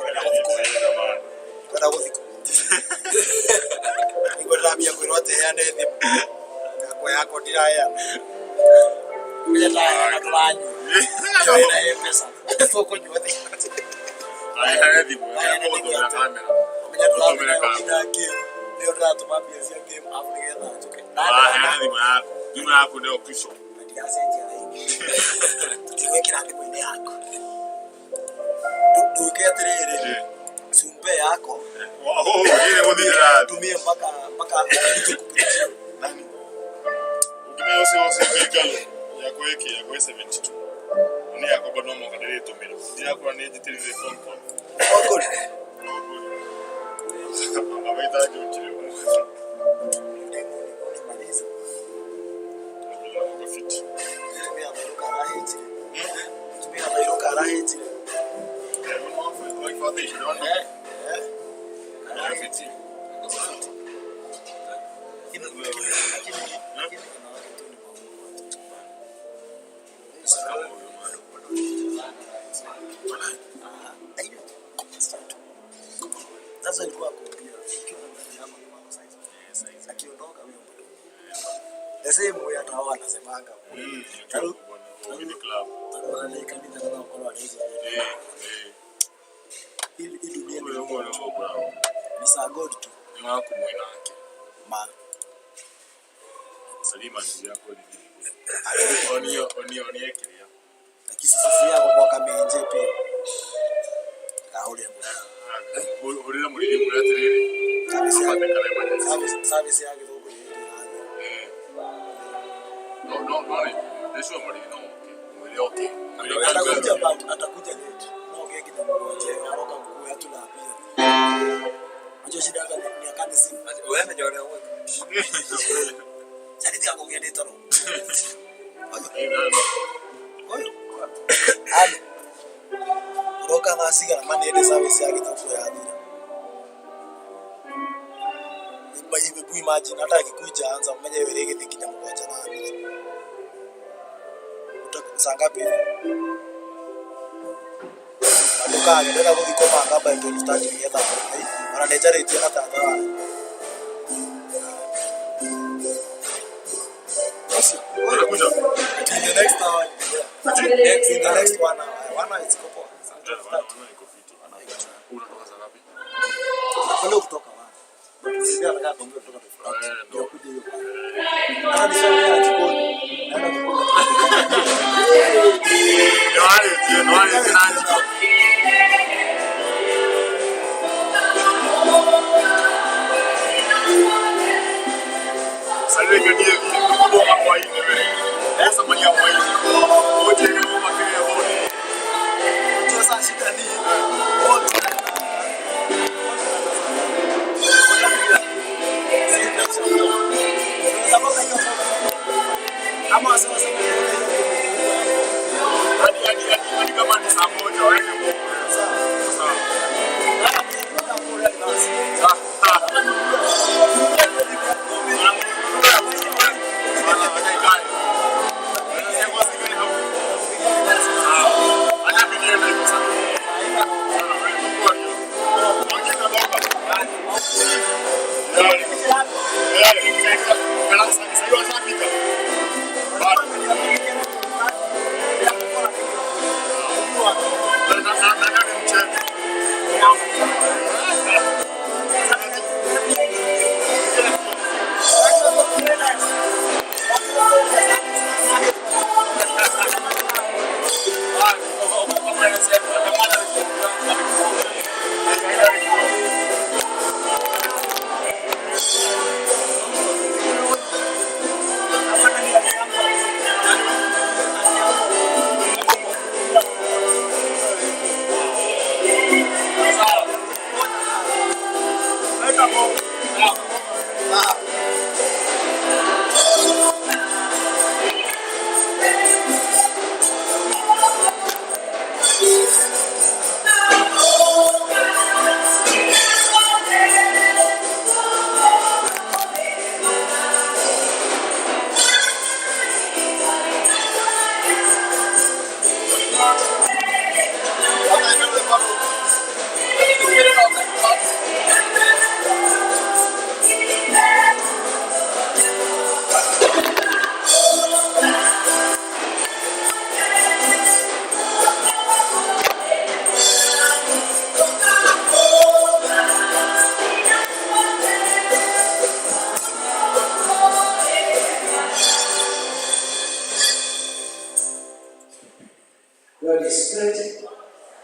Ũrenda gũthikwo. Ũrenda gũthikwo. Nĩguo ndĩrambia kwĩrwo atĩ heane thimũ. Yakwa yakwa ndiraheana. Ũrĩa ndaheana ndũranyua. Ĩyo ĩna M-Pesa. Tũkũnyua thimũ. Aheane thimũ, ĩrĩa kamera. Ũmenye ndũratũma nginya game. Nĩyo ndĩratũma mbia cia game app nĩgetha njũke. Aheane thimũ yaku. Thimũ yaku nĩ official. Na ndiracenjia raini. Tũtigwĩkĩra thimũ-inĩ yaku. Ndũĩke atĩrĩrĩ. Cumbe yako. Oh, ile gũthirĩra. Tumie mpaka mpaka kupitia. Nani? Ũngĩmenya ũcio ũcio ngalo yakwa ĩkĩ yakwa ĩ 72. Nĩ yakwa bado no mũhaka ndĩrĩtũmĩra. Ndirakora nĩ njĩtĩrĩire phone call. Wakori. Abaita njũkire ũmũthĩ. Nimaliza. Uko fiti. Tumia thairuka arahĩtire. Tumia thairuka arahĩtire. Eh, eh. Fiti. Lakini lakini lakini wanawake tu ni maungu tu. Sasa ilikuwa kuambia ukiwa na mtu yako ni wako size. Akiondoka wewe mtu. The same way hata wao wanasemanga. Tano kanitha na ukorwo arĩ hii hii dunia ni ni saa God tu ma lakini sasa si yako kwa kamenje pia. Kahuria mũno. Hurira mũrĩithi mwĩre atĩrĩrĩ Service ya abatekana emergency. service ya gĩthũngũ nĩ ĩrathira. No no no nĩ ndĩcua mũrĩithi no oke mwĩre oke. Mwĩre Atakuja kanjũ. but atakuja late. No okay nginya mũgwanja aroka kuoya tu na pia. Unajua shida hata ni akate simu. Wewe menya ũrĩa ũgwĩka. Sasa ndio akongea ndio toro. Eh, no, no. Oyo. Alo. Ũroka thaa cigana ma nĩ service ya gĩthũngũ yathira. Hebu imagine hata akikuja anza umenye wĩra ĩgĩthiĩ nginya mũgwanja na nuthu. Saa ngapi hivi? Na ndũkage ndĩrenda gũthiĩ kũmanga by 12:30 nĩgetha ona nĩ njarĩtie na tata wa Ũcio. Anakuja. In the next hour. Next in the next one hour. One hour iko poa. Saa 12:30. Wana iko fiti. Unatoka saa ngapi? Napenda kutoka wapi? But mzee anataka kuambia kutoka tofauti. Eh, Ndio kuja hiyo. Hata nishaongea jikoni. Naenda jikoni. Ndio wale, ndio wale tena. Sasa ndio ndio kwa hii wewe. Sasa mwenye kwa hii. Wote ni kama kile wote. Sasa shida ni wote. Ama sasa Hadi hadi hadi hadi kama ni saa moja wewe ni sawa. Sawa.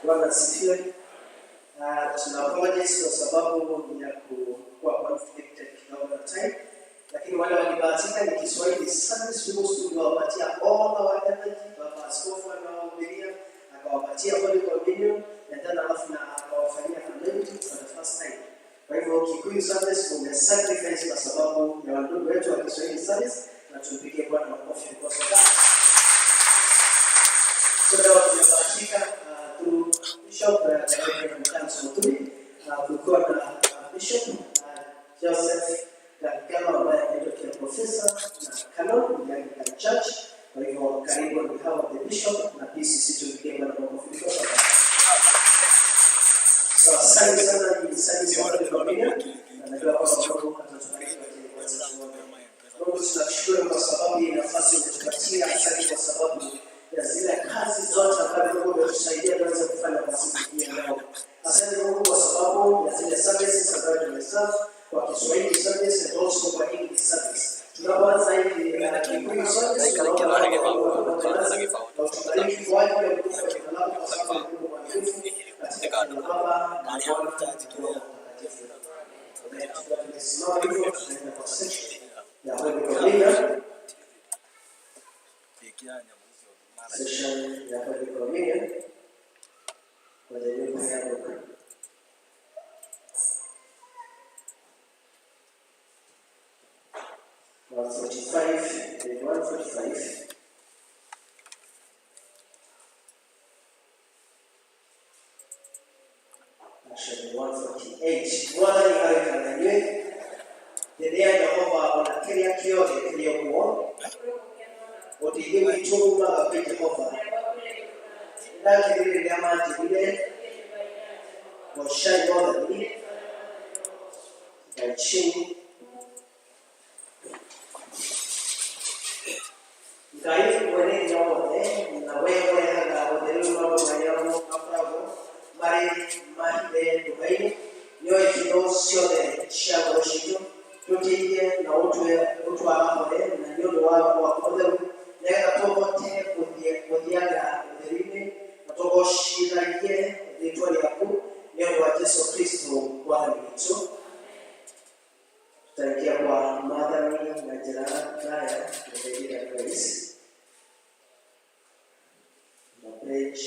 Bwana asifiwe. Tuna apologize kwa sababu ya kuwa conflicted kidogo na time, lakini wale walibahatika ni Kiswahili Sunday School tuliwapatia all our energy. Baba Askofu anawahubiria akawapatia Holy Communion na tena alafu na akawafanyia anointing for the first time. Kwa hivyo Kikuyu Service umesacrifice kwa sababu ya wandugu wetu wa Kiswahili Service, na tumpigie Bwana makofi because of that. So leo tumebahatika through Bishop Reverend Charles Muturi, kulikuwa na Bishop Joseph Gagama ambaye anaitwa pia professor na canon ya Anglican Church. Kwa hivyo karibu on behalf of the bishop na PCC, tumpigie Bwana makofi because of that. So asante sana, ni service ya Holy Communion, na najua kwamba Mungu atatubariki kwa ajili ya wote. Mungu, tunashukuru kwa sababu hii nafasi umetupatia. Asante kwa sababu ya zile kazi zote ambazo Mungu umetusaidia tuweze kufanya kwa siku hii ya leo. Asante Mungu kwa sababu ya zile services ambazo tumeserve kwa Kiswahili service and also kwa English service. Tunapoanza hivi Kikuyu service, tunaomba Mungu pamoja nasi na utubariki kwa ajili ya utukufu wa jina lako, kwa sababu Mungu mwaminifu, katika jina la Baba na Mwana na Roho Mtakatifu. Amen. Tukiwa tumesimama hivyo, tunaenda kwa session ya Holy Communion. Session ya Holy Communion kwa the new prayer book. 145, page 145. Actually, 148. Mwathani arĩ na inyuĩ. Rĩrĩa Jehova ona kĩrĩa kĩothe kĩrĩ kuo, ũteithio witũ umaga kwĩ Jehova. Nĩndakirire rĩrĩa manjĩrire, goocai Mwathani. Tukae chini. Ngai mwene hinya wothe na we ũrehaga ũtheru maũndũ marĩa makoragwo marĩ mahithe nduka-inĩ, nĩoĩ hitho ciothe cia ngoro citũ. Tũteithie na ũtwarahũre na nĩ ũndũ wa roho waku mũtheru, nĩgetha tũhote gũthiaga ũtheru-inĩ na tũgocithagie rĩtwa rĩaku, nĩ ũndũ wa Jesu Kristo Mwathani witũ. Tutaingia kwa Mwathani na njĩra ndaya na Grace na page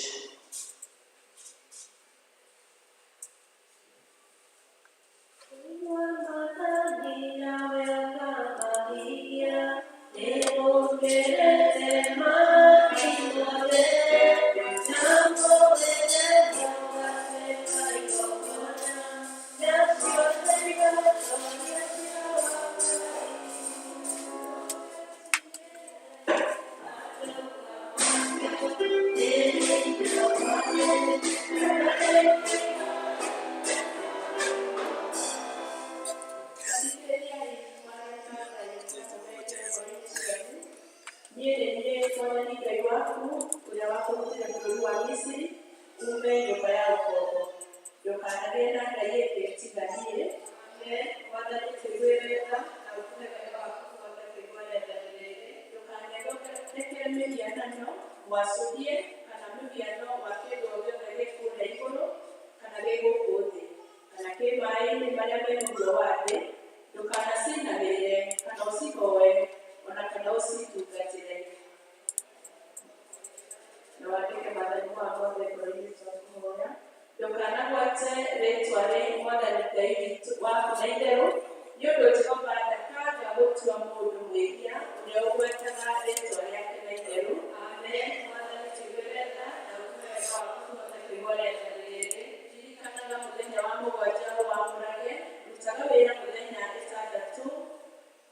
Niĩ nĩ niĩ Mwathani Ngai waku ũrĩa wakũrutire bũrũri wa Misiri uume nyũmba ya ũkombo. Ndũkanagĩe na ngai ĩngĩ tiga niĩ. Mwathani, tũiguĩre tha na ũtũhe wega waku tũhote kũigua rĩathani rĩrĩ. Ndũkanethondekere mĩhianano mwacũhie kana mũhiano wa kĩndũ o gĩothe gĩ kũrĩa igũrũ kana gĩ gũkũ thĩ kana kĩ maaĩ-inĩ marĩa me mũhuro wa thĩ. Ndũkanacinamĩrĩre kana ũcihooe ona kana ũcitungatĩre. Na wandĩke maathani maya mothe ngoro-inĩ twakũhoya. Ndũkanagwate rĩtwa rĩa Mwathani Ngai witũ waku na itherũ, nĩ ũndũ Jehova ndakaaga gũtua mũndũ mwĩhia ũrĩa ũgwetaga rĩtwa rĩake na itherũ. Amen. Mwathani, tũiguĩre tha na ũtũhe wega waku tũhote kũigua rĩathani rĩrĩ. Ririkanaga mũthenya wa mũgwanja ũwamũrage, rutaga wĩra mũthenya ĩtandatũ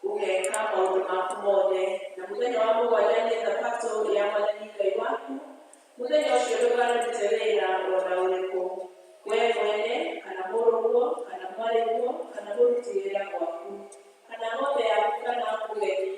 ũgeka maũndũ maku mothe, na mũthenya wa mũgwanja nĩ thabatũ ya Mwathani Ngai waku. Mũthenya ũcio ndũkanarute wĩra ona ũrĩkũ, wee mwene kana mũrũguo kana mwarĩguo kana mũruti wĩra gwaku kana ng'ombe yaku kana mũgeni.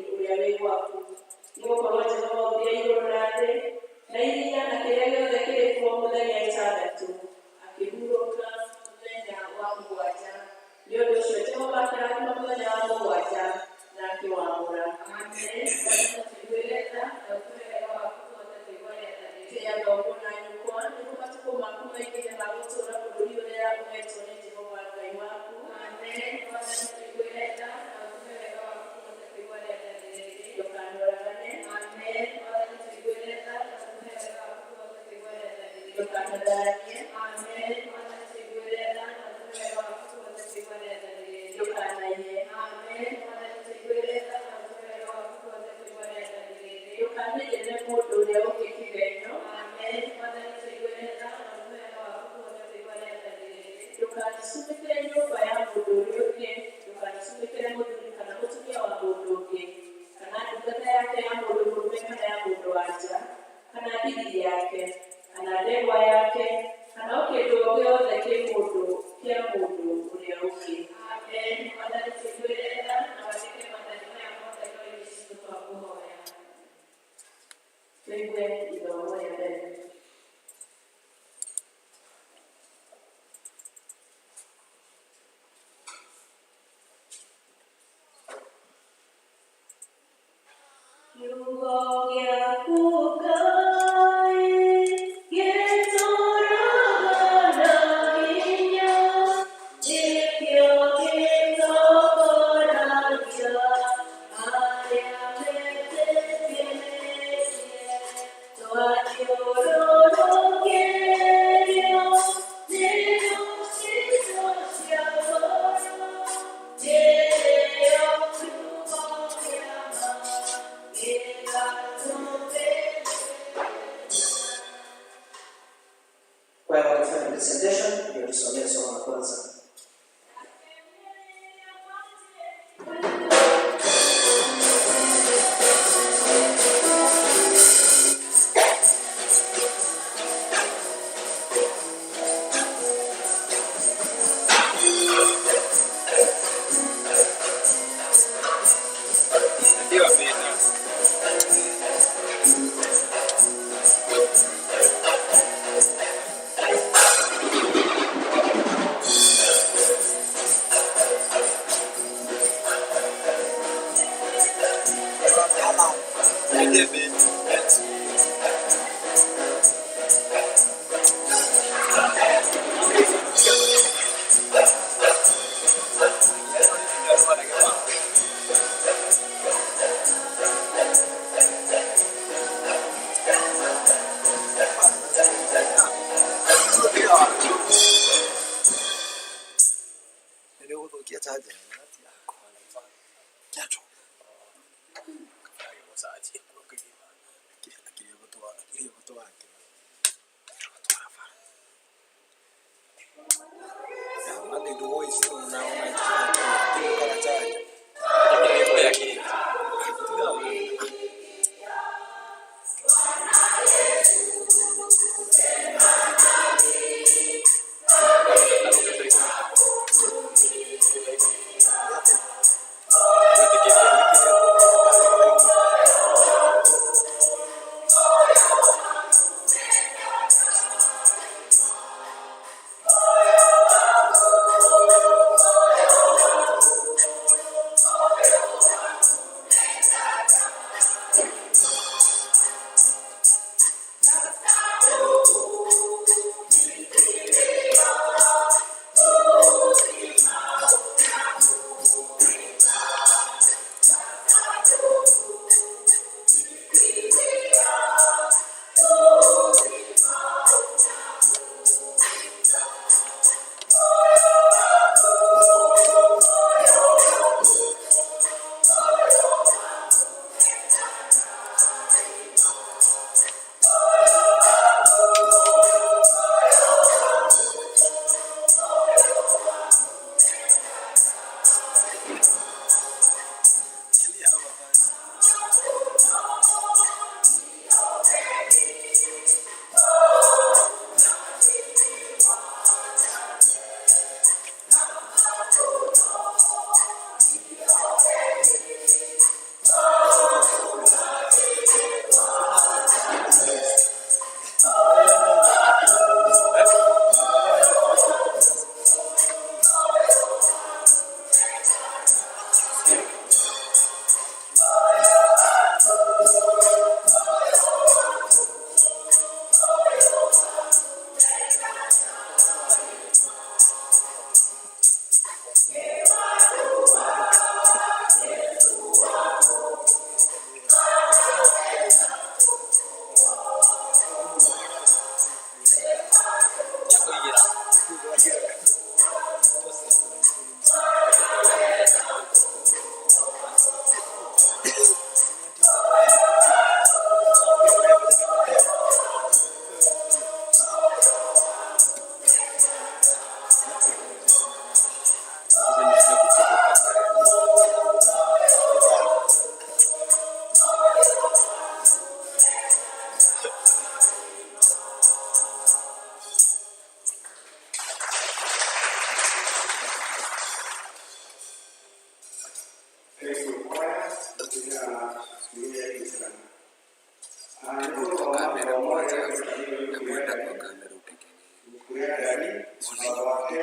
Ndũkanacumĩkĩre nyũmba ya mũndũ ũrĩa ũngĩ, ndũkanacumĩkĩre mũthuri kana mũtumia wa mũndũ ũngĩ, kana ndungata yake ya mũndũ mũrũme kana ya mũndũ wa nja, kana ndigiri yake, kana ndegwa yake, kana o kĩndũ o gĩothe kĩ mũndũ kĩa mũndũ ũrĩa ũngĩ. Amen. Mwathani tũiguĩre tha na wandĩke maathani maya mothe ngoro-inĩ citũ twakũhoya. Tũigue ithomo rĩa mbere. Kiugo gĩaku Ngai gĩtũũraga na hinya, nĩkĩo gĩtongoragia arĩa metĩkĩtie. Twathiũrũrũkĩrio nĩ rũciaro cia ngoro, nĩrĩo kiugo kĩa ma gĩgatũteithia. Kwa hiyo wakifanya presentation ndio tusomee somo la kwanza. Ndio beta. Ndio beta. Beta. Nĩgũthũkia charger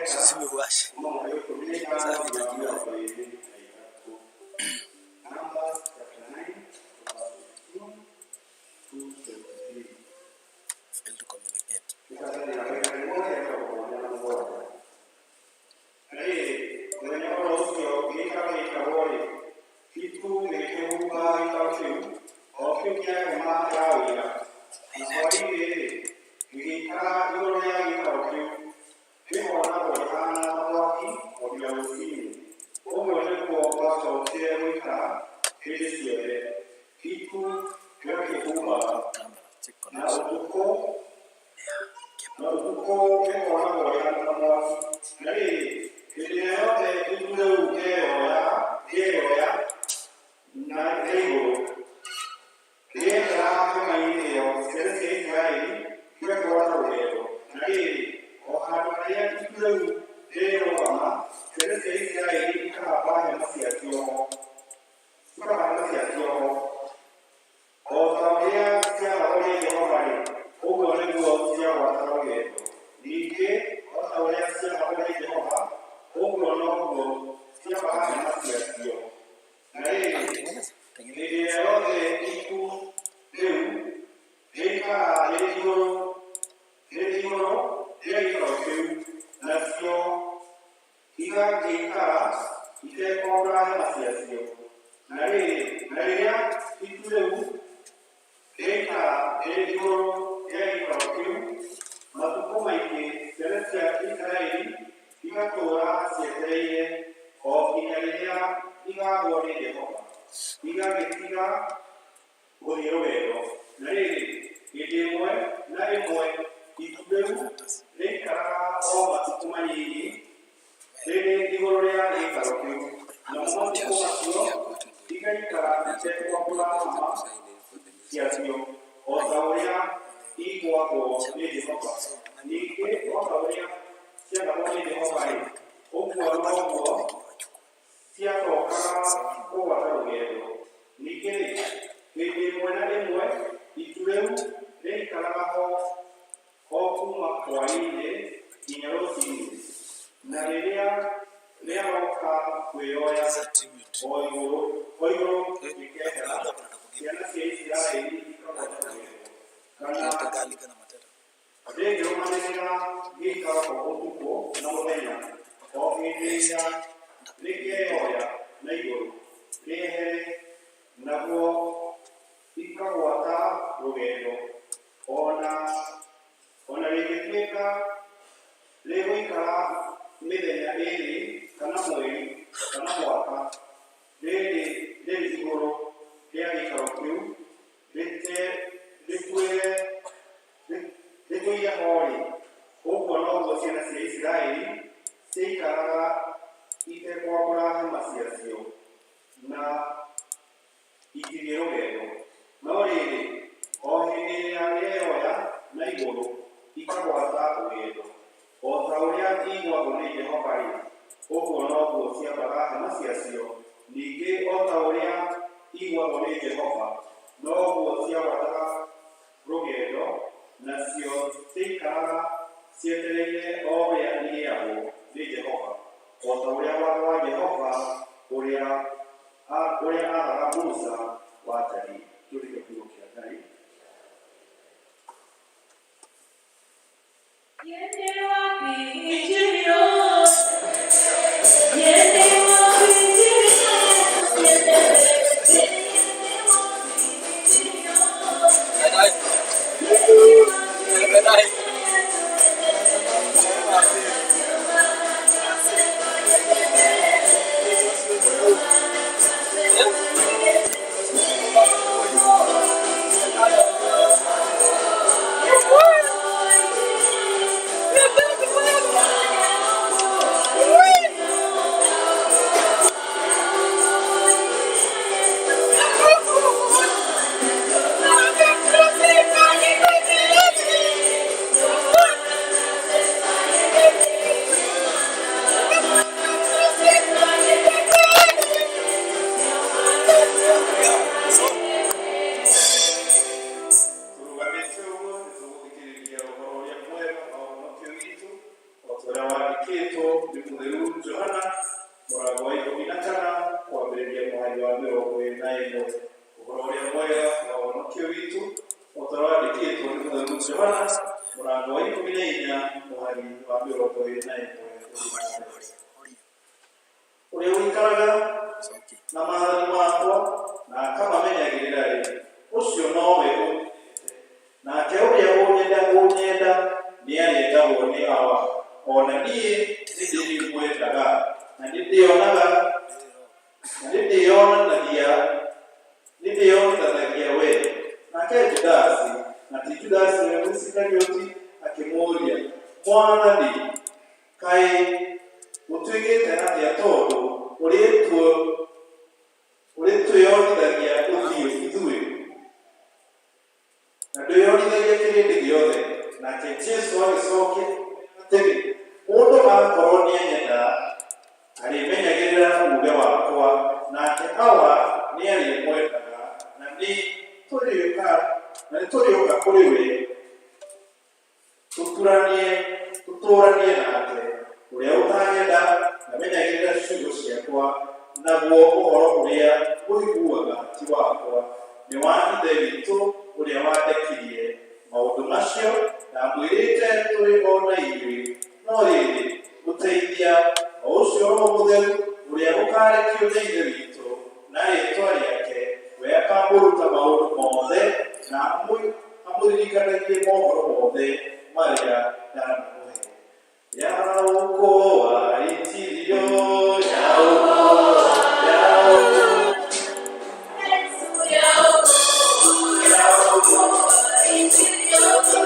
Usizime uwashe. Sasa itajua. Fail to communicate. Camera, check connection. Tengeneza, tengeneza. As a tribute. Kuna na matata. Ũrĩa wandĩkĩtwo nĩ Mũtheru Johana mũrango wa 14 kwambĩrĩria mũhari wa 21. Ũhoro ũrĩa mwega wa ũhonokio witũ o ta ũrĩa wandĩkĩtwo nĩ Mũtheru Johana mũrango wa 14 mũhari wa 21. Ũrĩa ũikaraga na maathani makwa na akamamenyagĩrĩra-rĩ, ũcio nowe ũnyendete, nake ũrĩa ũnyenda nĩarĩendagwo nĩ Awa, o na niĩ nĩndĩrĩmwendaga na nĩndĩyonanagia we. Nake Judasi, na ti Judasi ũrĩa Mũisikarioti, akĩmũũria, Mwathani, kaĩ gũtuĩkĩte atĩa tondũ ũrĩtwĩonithagia ũthiũ ithuĩ na ndwĩonithagia kĩrĩndĩ gĩothe? Nake Jesũ agĩcokia atĩrĩ, mũndũ akorwo nĩanyenda, arĩmenyagĩrĩra uuge wakwa, nake Awa nĩarĩmwendaga, na nĩtũrĩũka kũrĩ we tũtũũranie nake. Ũrĩa ũtanyenda ndamenyagĩrĩra ciugo ciakwa, naguo ũhoro ũrĩa ũiguaga ti wakwa, nĩ wa Ithe witũ ũrĩa wandekirie. Maũndũ macio ndamwĩrĩte tũrĩ o na inyuĩ. No rĩrĩ, Mũteithia, o ũcio Roho Mũtheru ũrĩa ũkaarekio nĩ Ithe witũ na rĩĩtwa rĩake, we akaamũruta maũndũ mothe na amũririkanagie mohoro mothe marĩa ndanamũhe. Yaokoa itirio, yaokoa, yaokoa. Sisi wote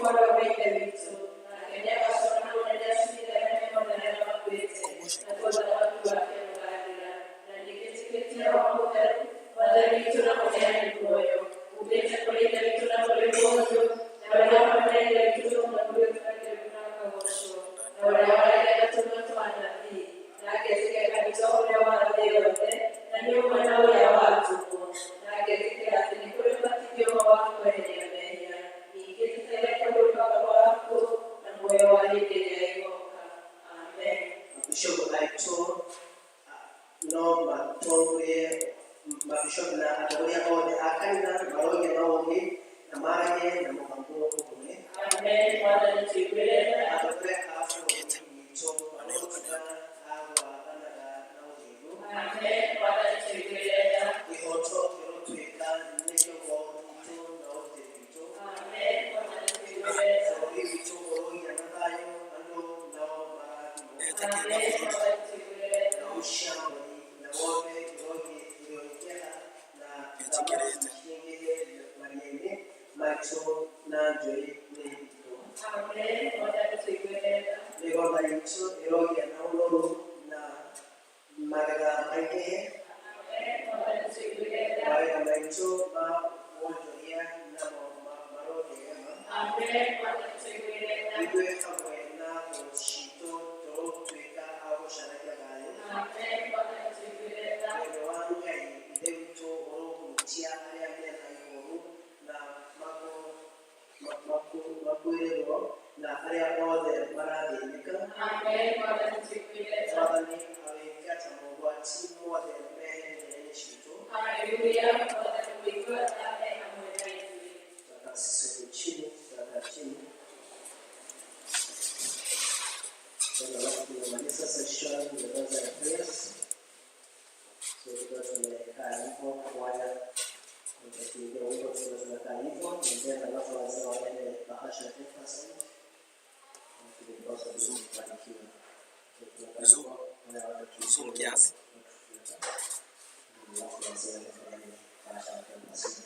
wanaoelekea Bishop aitũ no matongorie mabishop na atongoria othe a kanitha maroge maũgĩ na maragie na mũgambo ũmwe. Atongoria a bũrũri witũ marotuga a gwathanaga na ũthingu. Kĩhooto kĩrotuĩka nĩ kĩongo witũ na ũgitĩri witũ. Bũrũri witũ ũrogĩa na thayũ, andũ nao marathimwo. Na ũcambani na wothe iroingĩha na thamaki ciingĩhe maria-inĩ maitũ na njũĩ-inĩ itũ. Mĩgũnda itũ ĩrogĩa na ũnoru na magetha maingĩhe. Magetha maitũ ma wonjoria namo marotheerema. Ithuĩ hamwe na thũ ciitũ tũrotuĩka a gũcaragia thayũ. Wendo wa Ngai Ithe witũ ũrohutia arĩa mena ihoru na makuĩrĩirwo na arĩa othe marathĩnĩka. Mwathani aroingata mogwati mothe mehere njĩra-inĩ ciitũ. Tutakaa sisi sote chini, tutakaa chini. Then alafu tumemaliza session ya kwanza ya prayers. So tukiwa tumekaa hivyo kwaya tukiingia wimbo tukiwa tumekaa hivyo and then alafu wazee waende bahasha 10%. Tulipaswa kubarikiwa. So tunakaa hivyo, wale watu Zoom kiasi. Alafu wazee waende bahasha 10%.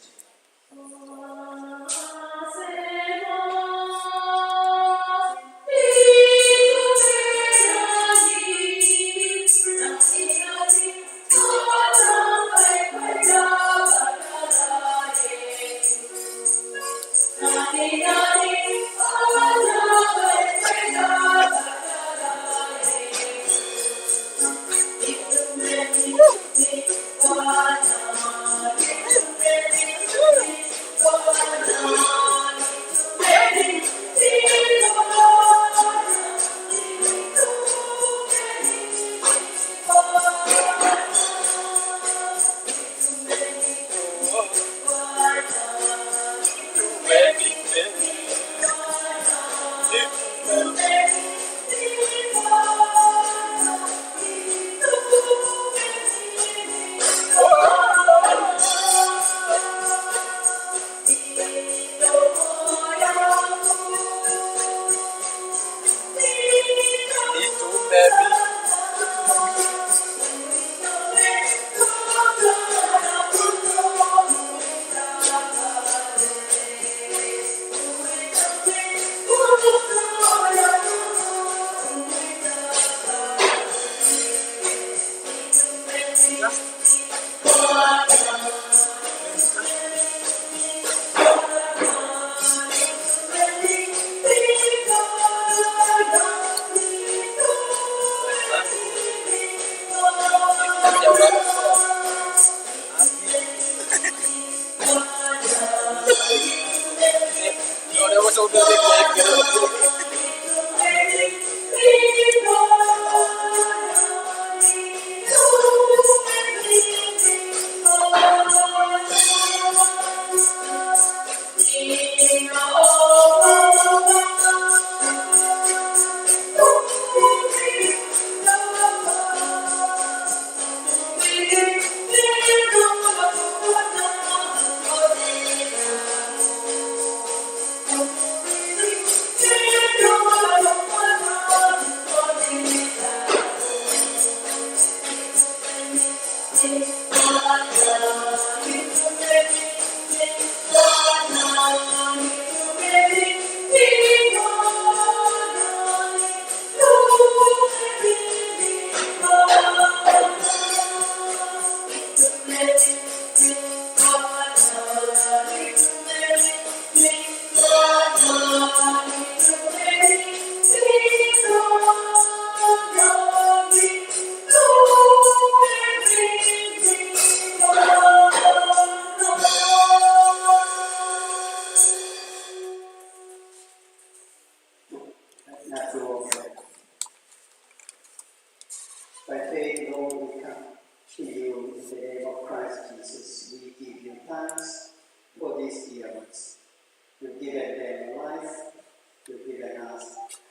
Na tuombe. By faith, Lord, we come to you in the name of Christ Jesus. We give you thanks for these dear ones. You've given them life, you've given us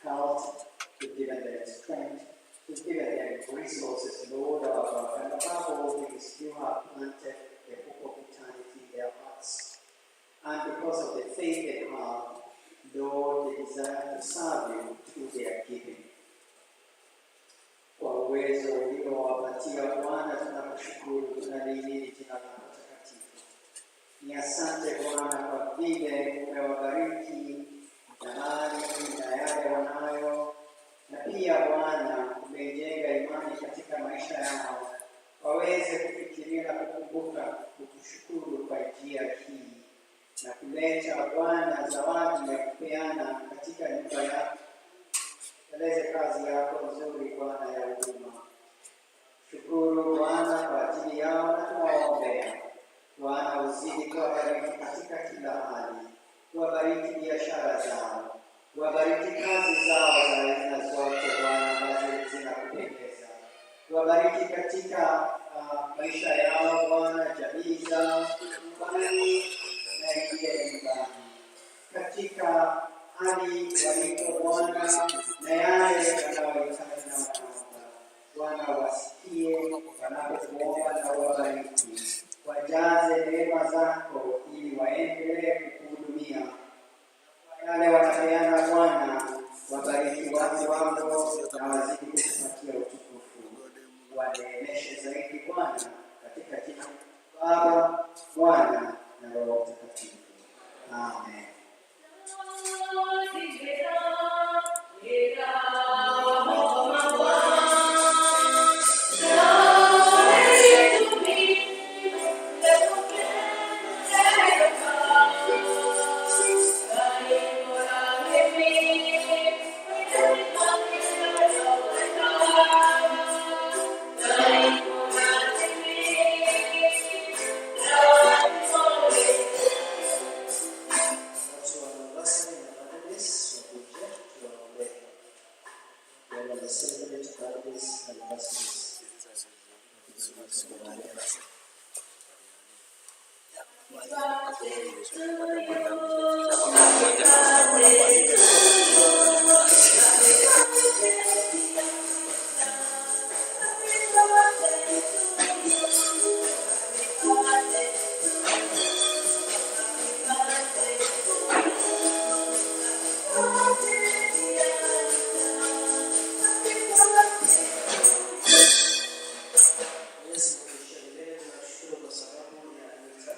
health, you've given them strength, you've given them resources, Lord our God. And above all things, you have planted the hope of eternity in their hearts. And because of the faith they have, Lord, they desire to serve you through their giving. Kwa uwezo uliowapatia Bwana, tunakushukuru, tunalihimidi jina lako takatifu. Ni asante Bwana kwa vile umewabariki na mali na yale wanayo, na pia Bwana umeijenga imani katika maisha yao, waweze kufikiria na kukumbuka kukushukuru kwa njia hii na kuleta Bwana zawadi ya kupeana katika nyumba yako. Eleze kazi yako nzuri Bwana ya huduma. Shukuru Bwana kwa ajili yao na tunawaombea. Bwana uzidi kuwabariki katika kila hali, wabariki biashara zao, wabariki kazi zao za aina zote Bwana ambazo zinakupendeza, wabariki katika maisha yao Bwana, jamii zao. zao nyumbani na ingie nyumbani katika hali waliko Bwana na yale wanayohitaji na wanaomba. Bwana wasikie wanapokuomba na wabariki, wajaze neema zako ili waendelee kukuhudumia. Kwa yale watapeana Bwana, wabariki watu wako na wazidi kukupatia utukufu. Waneemeshe zaidi Bwana, katika jina la Baba, Mwana na Roho Mtakatifu. Amen. Watu wa Mombasa na Bangladesh wakuje tuwaombee. Wale wa celebrate birthdays na anniversaries. Tuwaombee. Mwenyezi Mungu milele, tunashukuru kwa sababu ya Anita.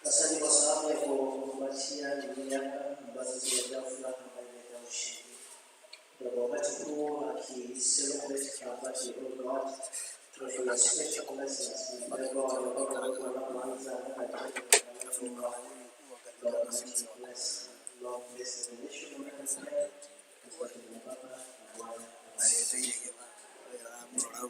Asante kwa sababu ya kukumbatia miaka ambazo zimejaa furaha ambayo imejaa ushindi. Na kwa wakati huu akicelebrate her birthday, oh God, pray for your special blessings. We pray God, your God, wanapoanza Lord, Almighty, bless. Lord, bless the nation of Tanzania. Katika jina la Baba na Mwana na Roho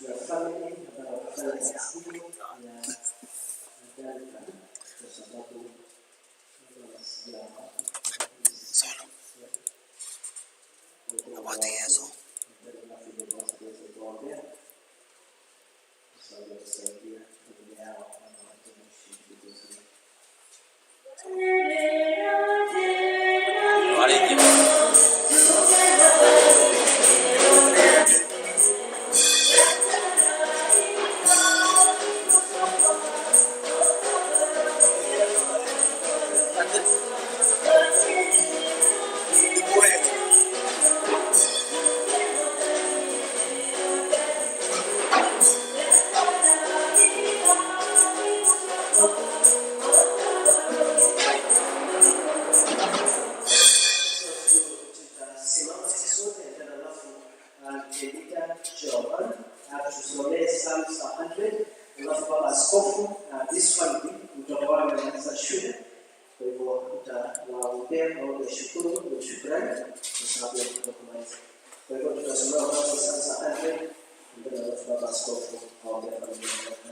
Your family ambayo wanafanya siku ya kadhalika, kwa sababu Tutasimama sisi sote tena, alafu Jelita Jovan atusomee Psalms 100, alafu baba askofu this family mtoto wao ameanza shule, kwa hivyo utawaombea maombi ya shukuru ya shukrani kwa sababu ya kutoka kumaliza. Kwa hivyo tutasomea kwanza Psalms 100, ndio alafu baba askofu aombea familia yake.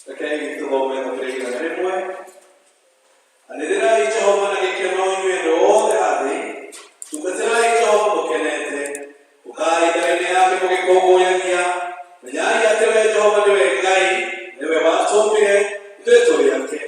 Rekei tũthome na tũrĩ igana rĩmwe. Anĩrĩrai Jehova na gĩkeno inyuĩ andũ othe a thĩ, tungatĩrai Jehova mũkenete, ũkai mbere-inĩ yake mũgĩkũngũyagia. Menyai atĩ we Jehova nĩwe Ngai, nĩwe watũmbire, ithuĩ tũrĩ ake,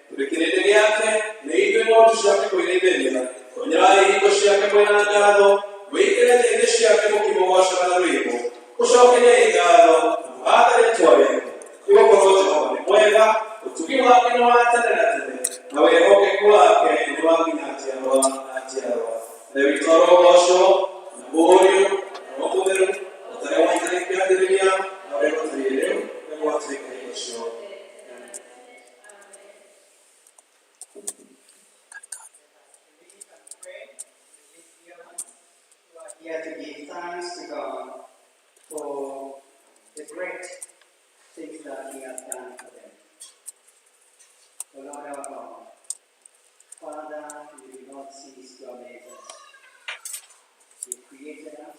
tũrĩ kĩrĩndĩ gĩake, nĩ ithuĩ ng'ondu ciake kwĩrĩithĩria. Tonyerai ihingo ciake mwĩna ngatho, mũingĩre njĩra-inĩ ciake mũkĩmũgoocaga na rwĩmbo. Mũcokeriei ngatho na mũgathe rĩĩtwa rĩake, nĩgũkorwo Jehova nĩ mwega, ũtugi wake nĩ wa tene na tene, na wĩhokeku wake nĩ wa nginya njiarwa na njiarwa. Ithe witũ arogocwo na Mũriũ na Roho Mũtheru, o ta ũrĩa waitire kĩambĩrĩria na ũrĩa gũtariĩ rĩu, na gwatuĩka hingo ciothe. We are here to give thanks to God for the great things that He has done for them. O Lord our God, Father, you do not cease to amaze us. You created us,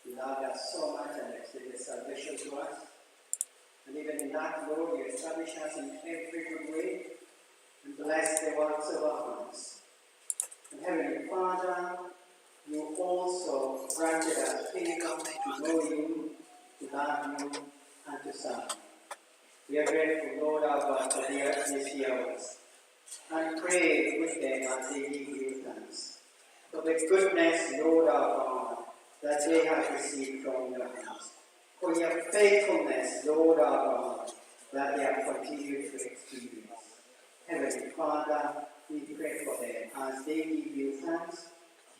you loved us so much and extended salvation to us. lack, Lord, you establish us in every good way and bless the works of our hands. And Heavenly Father, you also granted us favor to know you, to love you, and to serve you. We are grateful, Lord our God, for these years, and pray with them as they give you thanks for the goodness, Lord our God, that they have received from your hands, for your faithfulness, Lord our God, that they have continued to experience. Heavenly Father, we pray for them as they give you thanks,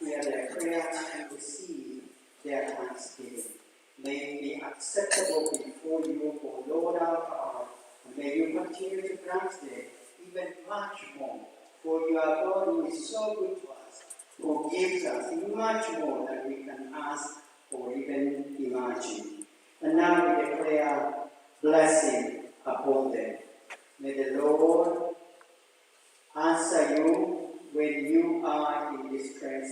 hear their prayer and receive their thanksgiving. May it be acceptable before you, O Lord our God, and may you continue to grant them even much more. For you are God who is so good to us, who gives us much more than we can ask or even imagine. And now we declare blessing upon them. May the Lord answer you when you are in distress.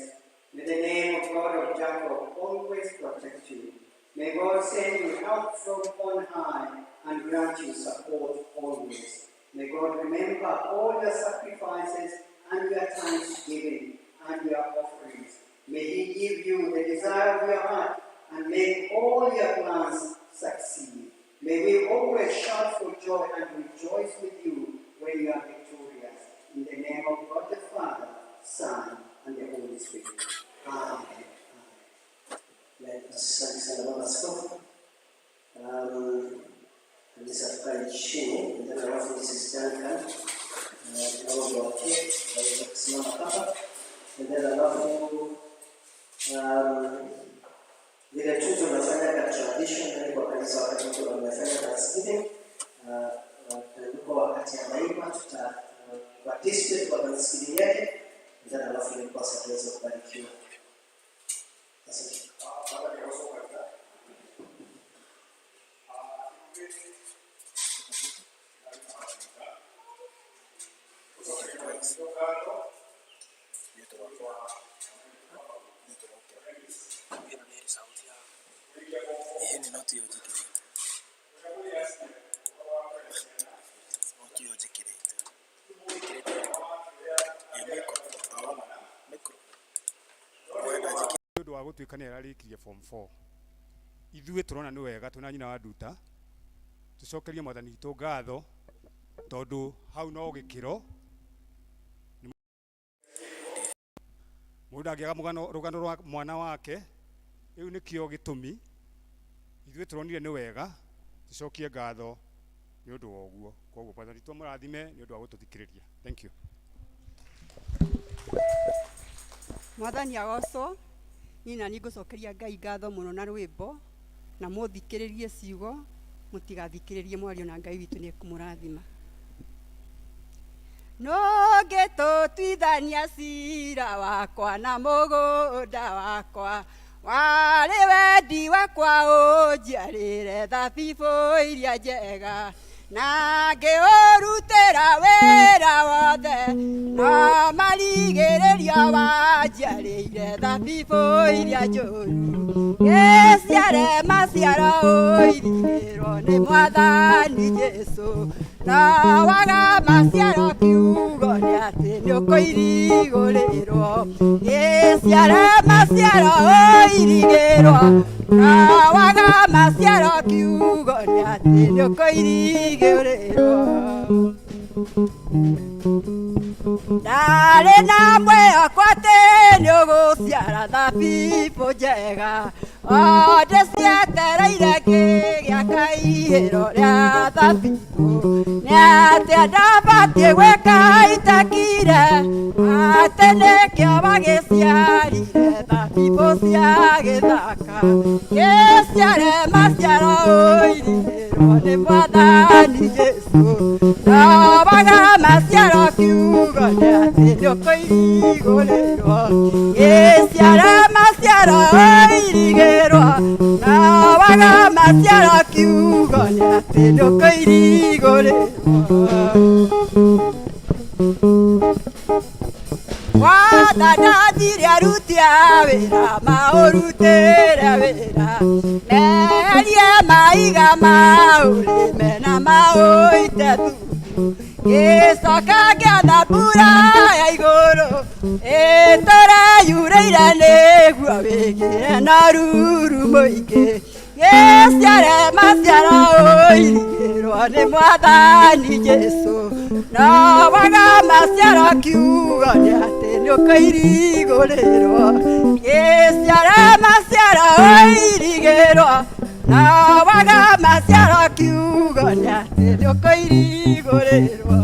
May the name of God of Jacob always protect you. May God send you help from on high and grant you support always. May God remember all your sacrifices and your thanksgiving and your offerings. May He give you the desire of your heart and make all your plans succeed. May we always shout for joy and rejoice with you when you are victorious. In the name of God the Father, Son, and the Holy Spirit. Amen. Asante sana Baba Askofu. Kanisa tukae chini, and then alafu Mrs. Duncan naomba wake waweze kusimama hapa, and then alafu vile tu tunafanya ka tradition yani kwa kanisa wakati mtu amefanya Thanksgiving, kwa wakati anaimba tuta participate kwa Thanksgiving yake, and then alafu ni kwa tuweze kubarikiwa. Asante. Ĩno nĩ sauti ya ĩni no tiyo njĩkĩrĩte no tiyo njĩkĩrĩte njĩkĩrĩte ĩ microphone ndĩrona microphone wenda njĩkĩre nĩ ũndũ wa gũtuĩka nĩ ararĩkirie form 4 ithuĩ tũrona nĩ wega twĩna nyina wa Nduta tũcokerie mwathani witũ ngatho tondũ hau no gĩkĩro mũndũ ndangĩaga rũgano rwa mwana wake rĩu nĩkĩo gĩtũmi ithuĩ tũronire nĩ wega tũcokie ngatho nĩ ũndũ wa ũguo koguo mwathani witũ amũrathime nĩ ũndũ wa gũtũthikĩrĩria. Thank you. Mwathani agocwo. Niĩ na niĩ ngũcokeria Ngai ngatho mũno na rwĩmbo na mũthikĩrĩrie ciugo mũtigathikĩrĩrie mwario na Ngai witũ nĩ ekũmũrathima. Nũngĩtũtuithania cira wakwa na mũgũnda wakwa warĩ wendi wakwa ũnjiarĩre thabibũ iria njega na ngĩũrutĩra wĩra wothe no marigĩrĩrio wanjiarĩire thabibũ iria njũru gĩciare maciaro ũirigĩrwo nĩ mwathani Jesũ no waga maciaro kiugo nĩ atĩ nĩ ũkũirigũrĩrwo gĩciare maciaro ũirigĩrwo no waga maciaro kiugo nĩ atĩ nĩ ũkũirigũrĩrwo ndarĩ na mwĩhoko atĩ nĩ ũgũciara thabibũ njega o ndĩcietereire ngĩgĩaka ihĩro rĩa thabibũ nĩ atĩa ndabatiĩ gwĩka itakire atĩ nĩkĩo wagĩciarire thabibũ cia gĩthaka gĩciare maciaro ũirigĩrwo nĩ mwathani Jesũ no waga maciaro kiugo nĩ atĩ nĩ ũkũirigũrĩrwo gĩciare maciaro ũirigĩrwo no waga maciaro kiugo nĩ atĩ nĩ ũkũirigũrĩrwo Wathani aruti a wĩra maũrutĩre wĩra meherie maiga ma ũrĩme na maũite thumu gĩcoka ngĩetha mbura ya igũrũ ĩtũre yurĩire nĩguo wĩgĩre na ruru mũingĩ gĩciare maciaro ũirigĩrwo nĩ mwathani Jesũ no waga maciaro kiugo nĩ atĩ nĩũkũirigũrĩrwo gĩciare maciaro ũirigĩrwo no waga maciaro kiugo nĩ atĩ nĩũkũirigũrĩrwo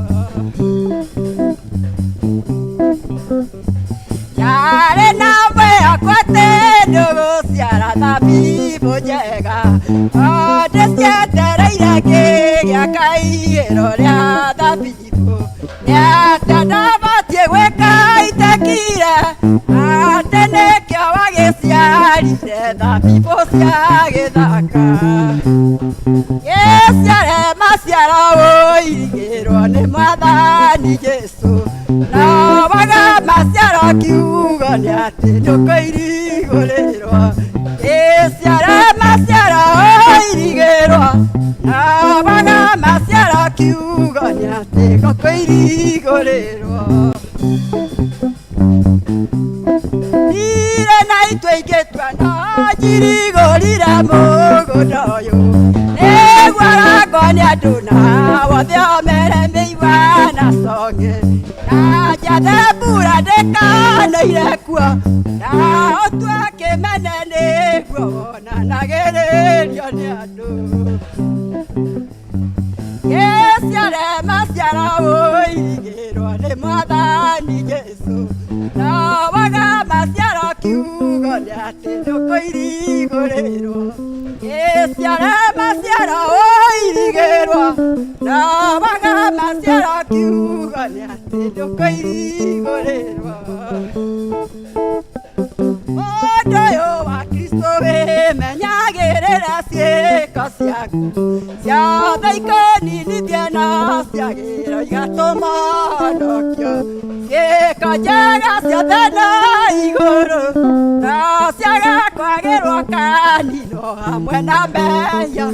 Yarĩ na mwĩhoko atĩ nĩũgũciara thabibũ njega o ndĩcietereire ngĩgĩa kaigĩro rĩa thabibũ nĩatĩa ndabatiĩ gwĩka itekire atĩ nĩkĩo wagĩciarire thabibũ cia gĩthaka gĩciare maciaro ũirigĩrwo nĩ mwathani Jesũ no waga maciaro kiugo nĩ atĩ nĩũkũirigũrĩrwo gĩciare maciaro ũirigĩrwo no waga maciaro kiugo nĩ atĩ nĩũkũirigũrĩrwo Ire na itwe ingĩtua no njirigũrire mũgũnda ũyũ nĩguo arangwo nĩ andũ na wothe omere mĩigua na conge na njathe mbura ndĩkanoire kuo na ũtue kĩmene nĩguo wonanagĩrĩrio nĩ andũ gĩciare maciaro ũirigĩrwo nĩ mwathani Jesũ no waga maciaro kiugo nĩ atĩ nĩũkũirigũrĩrwo gĩciare maciaro ũirigĩrwo no waga maciaro kiugo nĩ atĩ nĩũkũirigũrĩrwo mũndũ ũyũ wa Kristo wĩmenyagĩrĩra ciĩko ciaku ciothe ikũninithie na ciagĩro igatũma honokio ciĩko njega ciothe na igũrũ na ciaga kwagĩrwo kaninwo hamwe na mehia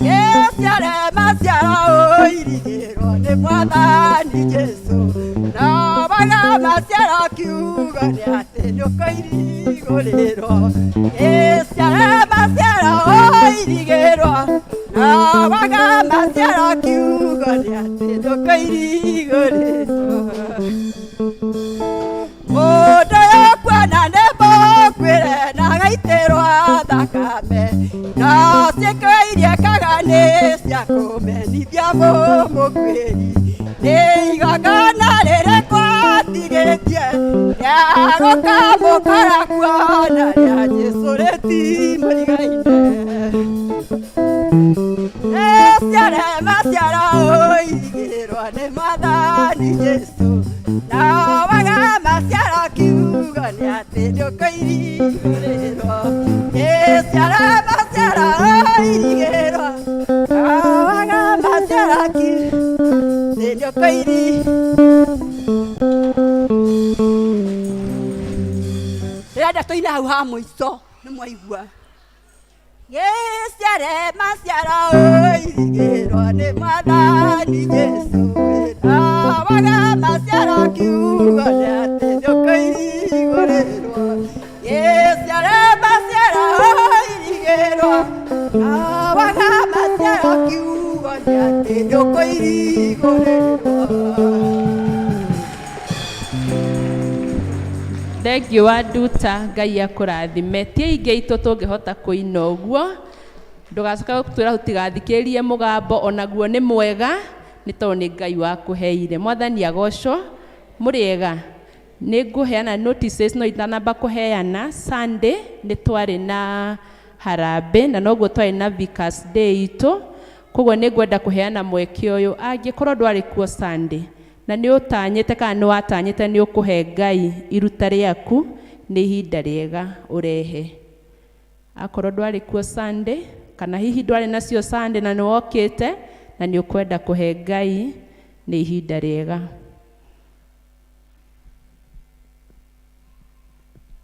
gĩciare maciaro ũirigĩrwo nĩ mwathani Jesũ no waga maciaro kiugo nĩ atĩ nĩũkũirigũrĩrwo gĩciare maciaro ũirigĩrwo no waga maciaro kiugo nĩ atĩ nĩũkũirigũrĩrwo mũndũ ũyũ kuona nĩ mũkuĩre na agaitĩrwo thakame no ciĩko iria ekaga nĩ cia kũmenithia mũmũkuĩri nĩ igongona rĩrĩkũ atigĩtie rĩa gũkamũkora kuona rĩa Jesũ rĩtimũrigaine gĩciare maciaro ũirigĩrwo nĩ mwathani Jesũ no waga maciaro kiugo nĩ atĩ nĩũkũirigũrĩrwo gĩciare maciaro ũirigĩrwo no waga maciaro kiugo nĩũkũiri ndĩrenda tũine hau ha mũico nĩ mwaigua gĩciare maciaro ũirigĩrwo nĩ mwathani Jesũ no waga maciaro kiugo nĩ atĩ nĩũkũirigũrĩrwo gĩciare maciaro ũirigĩrwo no waga maciaro kiugo nĩ atĩ nĩũkũirigũrĩrwo Thengiũ wa Nduta Ngai akũrathime ti aingĩ aitũ tũngĩhota kũina ũguo ndũgacoka gũtwĩra tũtigathikĩrĩrie mũgambo onaguo nĩ mwega nĩ tondũ nĩ Ngai wakũheire mwathani agocwo mũrĩega nĩ ngũheana notices no itanamba kũheana Sunday nĩ twarĩ na harambĩ na noguo twarĩ na Vicars Day itũ koguo nĩ ngwenda kũheana mweke ũyũ angĩkorwo ndwarĩ kuo Sunday na nĩ ũtanyĩte kana nĩ watanyĩte nĩ ũkũhe Ngai iruta rĩaku nĩ ihinda rĩega ũrehe akorwo ndwarĩ kuo Sunday kana hihi ndwarĩ nacio Sunday na nĩ wokĩte na nĩ ũkwenda kũhe Ngai nĩ ihinda rĩega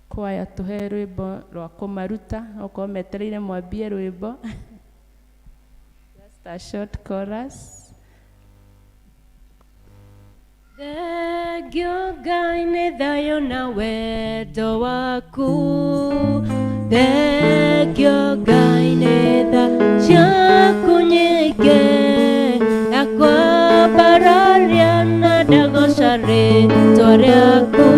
kwaya tũhe rwĩmbo rwa kũmaruta okorwo metereire mwambie rwĩmbo. A short chorus. Thengio Ngai nĩ thayũ na wendo waku. Thengio Ngai nĩ tha ciaku nyingĩ. Nakwambararia na ndagoca rĩtwa rĩaku.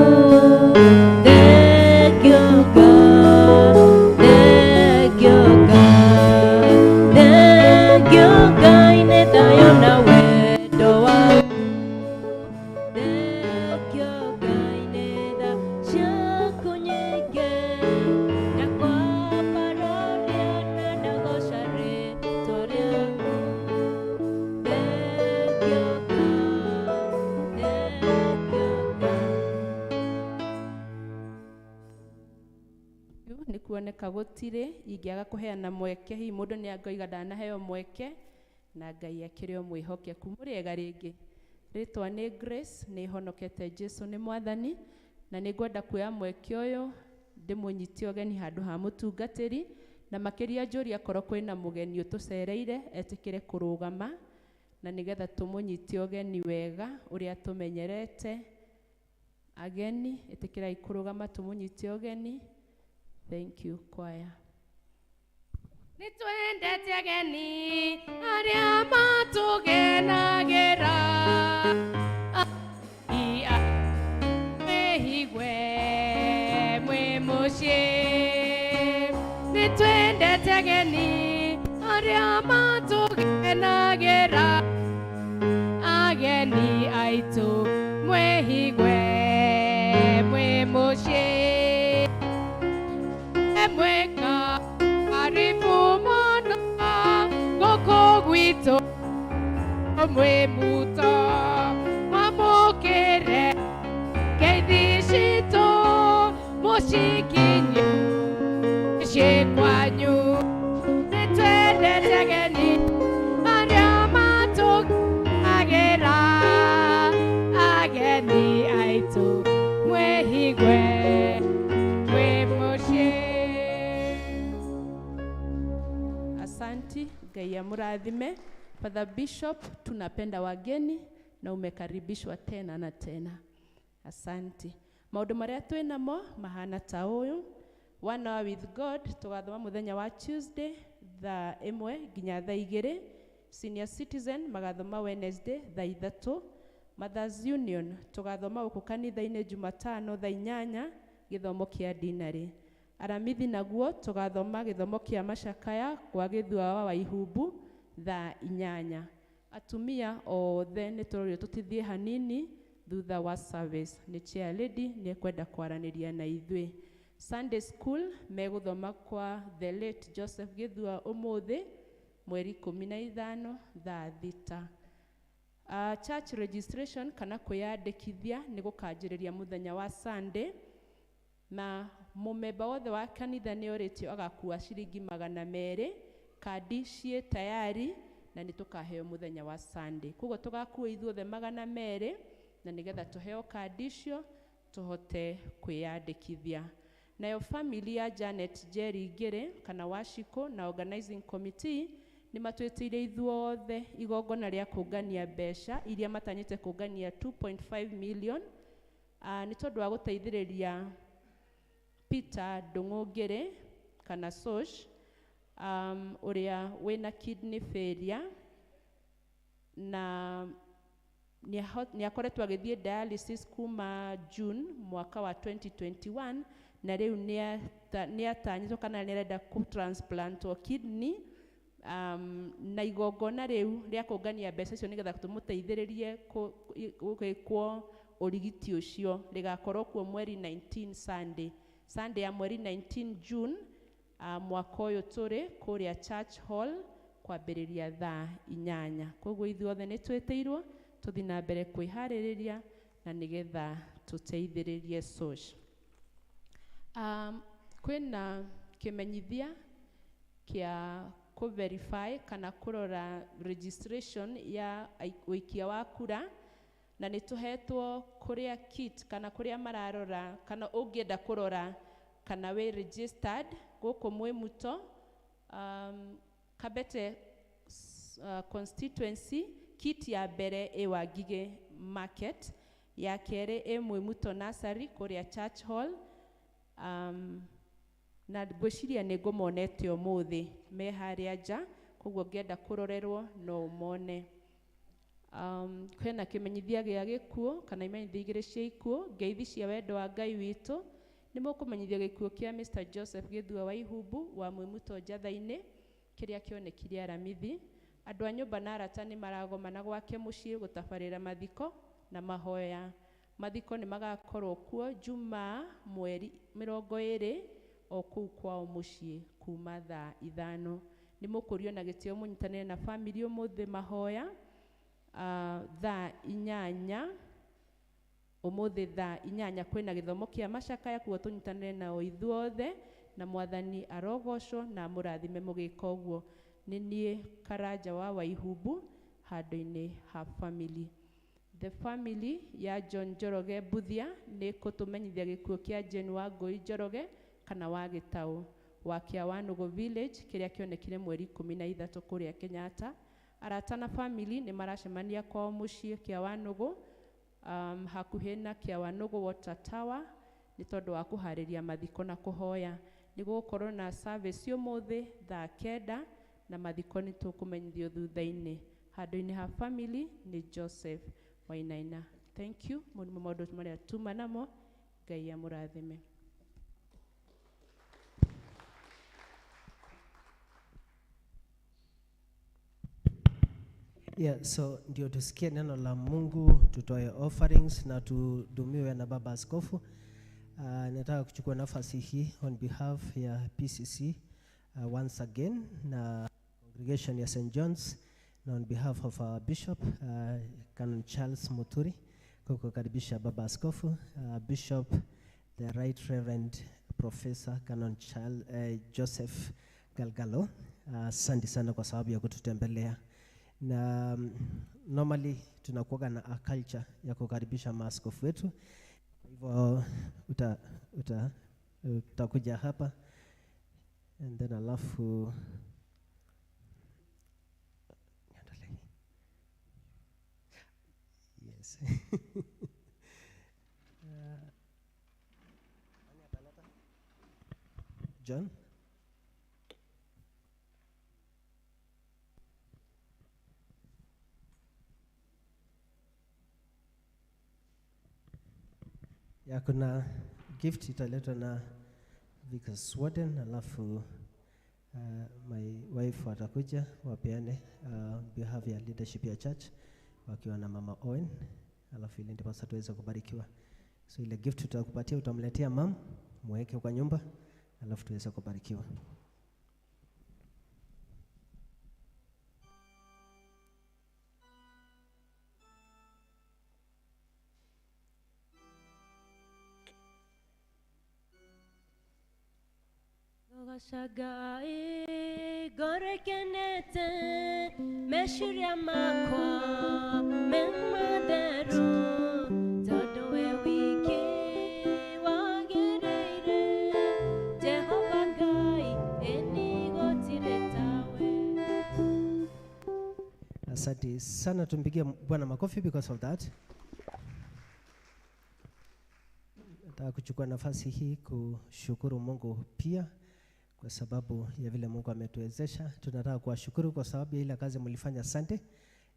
Thengio Ngai, thengio Ngai, thengio Ngai nĩ thayũ na wendo waku. Thengio Ngai nĩ tha ciaku nyingĩ. Nakwambararia na ndagoca rĩtwa rĩaku. Thengio Ngai, thengio Ngai. Nĩ kuoneka gũtirĩ ingĩaga kũheana mweke hihi mũndũ nĩ angoiga ndanaheo mweke na Ngai akĩrĩ o mwĩhokeku. Mũrĩega rĩngĩ, rĩtwa nĩ Grace, nĩ honokete Jesu nĩ mwathani, na nĩ ngwenda kuoya mweke ũyũ ndĩmũnyite ũgeni handũ ha mũtungatĩri, na makĩria njũrie akorwo kwĩna mũgeni ũtũcereire etĩkĩre kũrũgama, na nĩgetha tũmũnyite ũgeni wega ũrĩa tũmenyerete. Ageni, ĩtĩkĩrai kũrũgama tũmũnyite ũgeni. Thank you, choir. Nĩ twendete ageni arĩa matũgenagĩra. Mwĩhigwe mwĩ mũciĩ. Nĩ twendete ageni arĩa matũgenagĩra. Ageni aitũ mwĩhigwe mwĩ mũciĩ. Mwĩka karibu mũno gũkũ gwitũ mwĩ muto mwamũkĩre ngeithi citũ mũcikinye mũciĩ kwanyu. Nĩ twendete ageni arĩa matũgenagĩra. Ageni aitũ mwĩhigwe mwĩ mũciĩ. Asanti, Ngai amurathime. Father Bishop, tunapenda wageni na umekaribishwa tena na tena. Asanti. Maũndũ marĩa twĩ namo mahana ta ũyũ. One Hour with God tũgathoma mũthenya wa Tuesday thaa 1 nginya thaa 2. Senior Citizen magathoma Wednesday thaa 3. Mothers Union tũgathoma gũkũ kanitha-inĩ Jumatano thaa 8 gĩthomo kĩa dinarĩ. Aramithi naguo tũgathoma gĩthomo kĩa macakaya kwa Gĩthua wa Ihumbu thaa 8. Atumia othe nĩ tũrorio tũtithie hanini thutha wa service. Nĩ chair lady nĩ ekwenda kwaranĩria na ithuĩ. Sunday school megũthoma kwa the late Joseph Gĩthua ũmũthĩ mweri 15 thaa 6. Church registration kana kwĩyandĩkithia nĩ gũkanjĩrĩria mũthenya wa Sunday, na mũmemba wothe wa kanitha nĩ orĩtio agakua ciringi 200. Kandi ciĩ tayari na nĩ tũkaheo mũthenya wa Sunday. Koguo tũgakua ithuothe 200 na nĩgetha tũheo kandi icio tũhote kwĩyandĩkithia. Nayo family ya Janet Jerry Ngĩrĩ kana Wachiko na organizing committee nĩ matwĩtĩire ithuothe igongona rĩa kũngania mbeca iria matanyĩte kũngania 2.5 million, nĩ tondũ wa gũteithĩrĩria Peter Ndung'u Ngĩrĩ kana Sosh, ũrĩa wĩna kidney failure, na nĩ akoretwo agĩthiĩ dialysis kuma June mwaka wa 2021, na rĩu nĩ atanyĩtwo kana nĩ arenda kũ-transplantwo kidney, na igongona rĩu rĩa kũngania mbeca icio nĩgetha tũmũteithĩrĩrie gwĩkwo ũrigiti ũcio rĩgakorwo kuo mweri 19 Sunday, Sunday ya mweri 19 June, mwaka ũyũ tũrĩ kũrĩa Church Hall kwambĩrĩria thaa 8. Koguo ithuothe nĩ twĩtĩirwo tũthiĩ na mbere kwĩharĩrĩria na nĩgetha tũteithĩrĩrie Sosh. Kwĩna kĩmenyithia kĩa kũ-verify kana kũrora registration ya ũikia wa kura, na nĩ tũhetwo kũrĩa kit kana kũrĩa mararora kana ũngĩenda kũrora kana wĩ registered gũkũ Mwĩmuto, Kabete Constituency kit ya mbere ĩ Wangigĩ Market, ya kerĩ ĩ Mwĩmuto Nursery kũrĩa Church Hall. Na ngwĩciria nĩ ngũmonete ũmũthĩ me harĩa nja, koguo ngĩenda kũrorerwo no ũmone. Kwĩna kĩmenyithia gĩa gĩkuũ kana imenyithia igĩrĩ cia ikuũ, ngeithi cia wendo wa Ngai witũ. Nĩ mũkũmenyithio gĩkuũ kĩa Mr. Joseph Gĩthua wa Ihumbu wa Mwĩmuto Njatha-inĩ kĩrĩa kĩonekire Aramithi. Andũ a nyũmba na arata nĩ maragomana gwake mũciĩ gũtabarĩra mathiko na mahoya. Mathiko nĩ magakorwo kuo Jumaa mweri 20 o kũu kwao mũciĩ kuma thaa 5. Nĩ mũkũrio na gĩtĩo mũnyitanĩre na bamĩrĩ ũmũthĩ mahoya thaa 8. Ũmũthĩ thaa 8 kwĩna gĩthomo kĩa macakaya, kuo tũnyitanĩre nao ithuothe, na Mwathani arogocwo na amũrathime mũgĩka ũguo. Nĩ niĩ Karanja wa Waihumbu handũ-inĩ ha family. The family ya John Njoroge Mbuthia nĩ kũtũmenyithia gĩkuũ kĩa Jane Wangũi Njoroge kana wa Gĩtaũ wa Kĩawanũgũ Village kĩrĩa kĩonekire mweri 13 kũrĩa Kenyatta. Arata na family nĩ maracemania kwao mũciĩ Kĩawanũgũ, hakuhĩ na Kĩawanũgũ Water Tower nĩ tondũ wa kũharĩria mathiko na kũhoya. Nĩ gũgũkorwo na service ũmũthĩ thaa 9 na mathiko nĩ tũkũmenyithio thutha-inĩ. Handũ-inĩ ha family nĩ Joseph Wainaina. Thank you. Mau nĩmo maũndũ marĩa tuma namo. Ngai amũrathime. Yeah, so ndio tusikie neno la Mungu, tutoe offerings na tudumiwe na Baba Askofu. Nataka kuchukua nafasi hii on behalf ya PCC once again na congregation ya St. John's na on behalf of our Bishop Canon Charles Muturi kukukaribisha Baba Askofu, Bishop the Right Reverend Professor Canon Charles, Joseph Galgalo. Asante sana kwa sababu ya kututembelea. Na normally tunakuwa na a culture ya kukaribisha maaskofu wetu. Kwa hivyo utakuja hapa and then alafu yes. John. Ya kuna gift italetwa na Vicar Swarden, alafu my wife watakuja wapeane behalf ya leadership ya church wakiwa na Mama Owen, alafu ili ndipo sasa tuweze kubarikiwa. So ile gift tutakupatia utamletea mam, muweke kwa nyumba, alafu tuweze kubarikiwa. Shagai gorekenete meshiria makwa memaderu todo we wiki wagereire Jehova Ngai enigotiretawe. Asante sana, tumpigie Bwana makofi because of that. Nataka kuchukua nafasi hii kushukuru Mungu pia kwa sababu ya vile Mungu ametuwezesha. Tunataka kuwashukuru kwa sababu ya ile kazi mlifanya Sunday,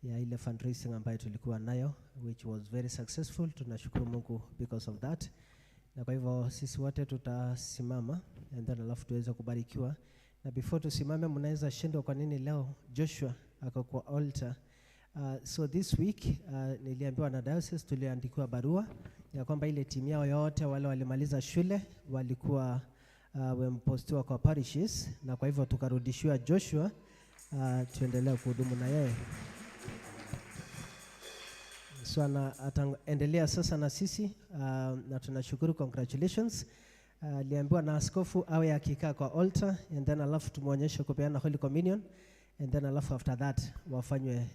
ya ile fundraising ambayo tulikuwa nayo, which was very successful. Tunashukuru Mungu because of that. Na kwa hivyo sisi wote tutasimama and then alafu tuweze kubarikiwa. Na before tusimame, mnaweza shindwa kwa nini leo Joshua ako kwa altar. So this week niliambiwa na diocese, tuliandikiwa barua ya kwamba ile timu yao yote wale walimaliza shule walikuwa wempostiwa kwa parishes, na kwa hivyo tukarudishiwa Joshua tuendelee kuhudumu na yeye. So ataendelea sasa na sisi na tunashukuru, congratulations. Aliambiwa na askofu awe akikaa kwa altar and then alafu tumuonyeshe kupeana Holy Communion and then alafu after that wafanywe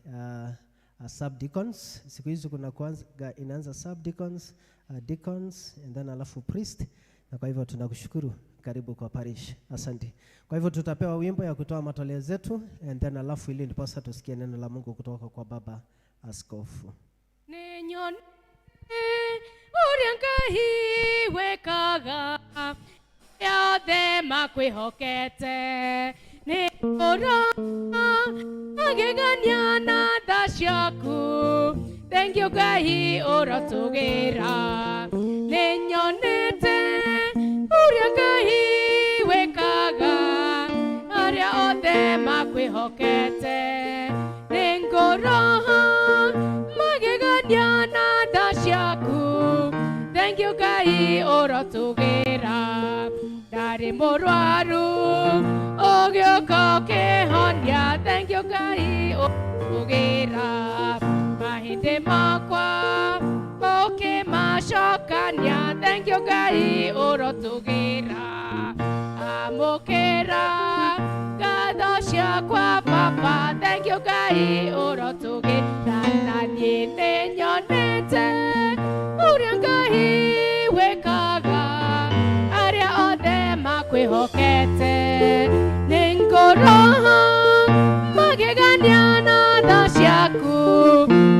subdeacons. Siku hizi kuna kwanza inaanza subdeacons, deacons and then alafu priest. Na kwa hivyo tunakushukuru, karibu kwa parish. Asante. Kwa hivyo tutapewa wimbo ya kutoa matoleo zetu and then alafu ili ndiposa tusikie neno la Mungu kutoka kwa Baba Askofu. Nenyon ũrĩa Ngai wĩkaga othe makwĩhokete nĩ ũra magegania na tha ciaku. Thank you Ngai ũrotũgĩra. Nĩ nyonete ũrĩa Ngai wĩkaga arĩa othe makwĩhokete nĩ ngoro magegania na tha ciaku. Thank you Ngai ũrotũgĩra. Ndarĩ mũrwaru ũgĩũka ũkĩhonia. Thank you Ngai ũrotũgĩra. Mahĩndĩ makwa ũkĩmacokania. Thank you Ngai ũrotũgĩra. Amũkĩra ngatho ciakwa Baba. Thank you Ngai ũrotũgĩra. Na niĩ nĩnyonete ũrĩa Ngai wĩkaga arĩa othe makwĩhokete nĩ ngoro magegania na tha ciaku.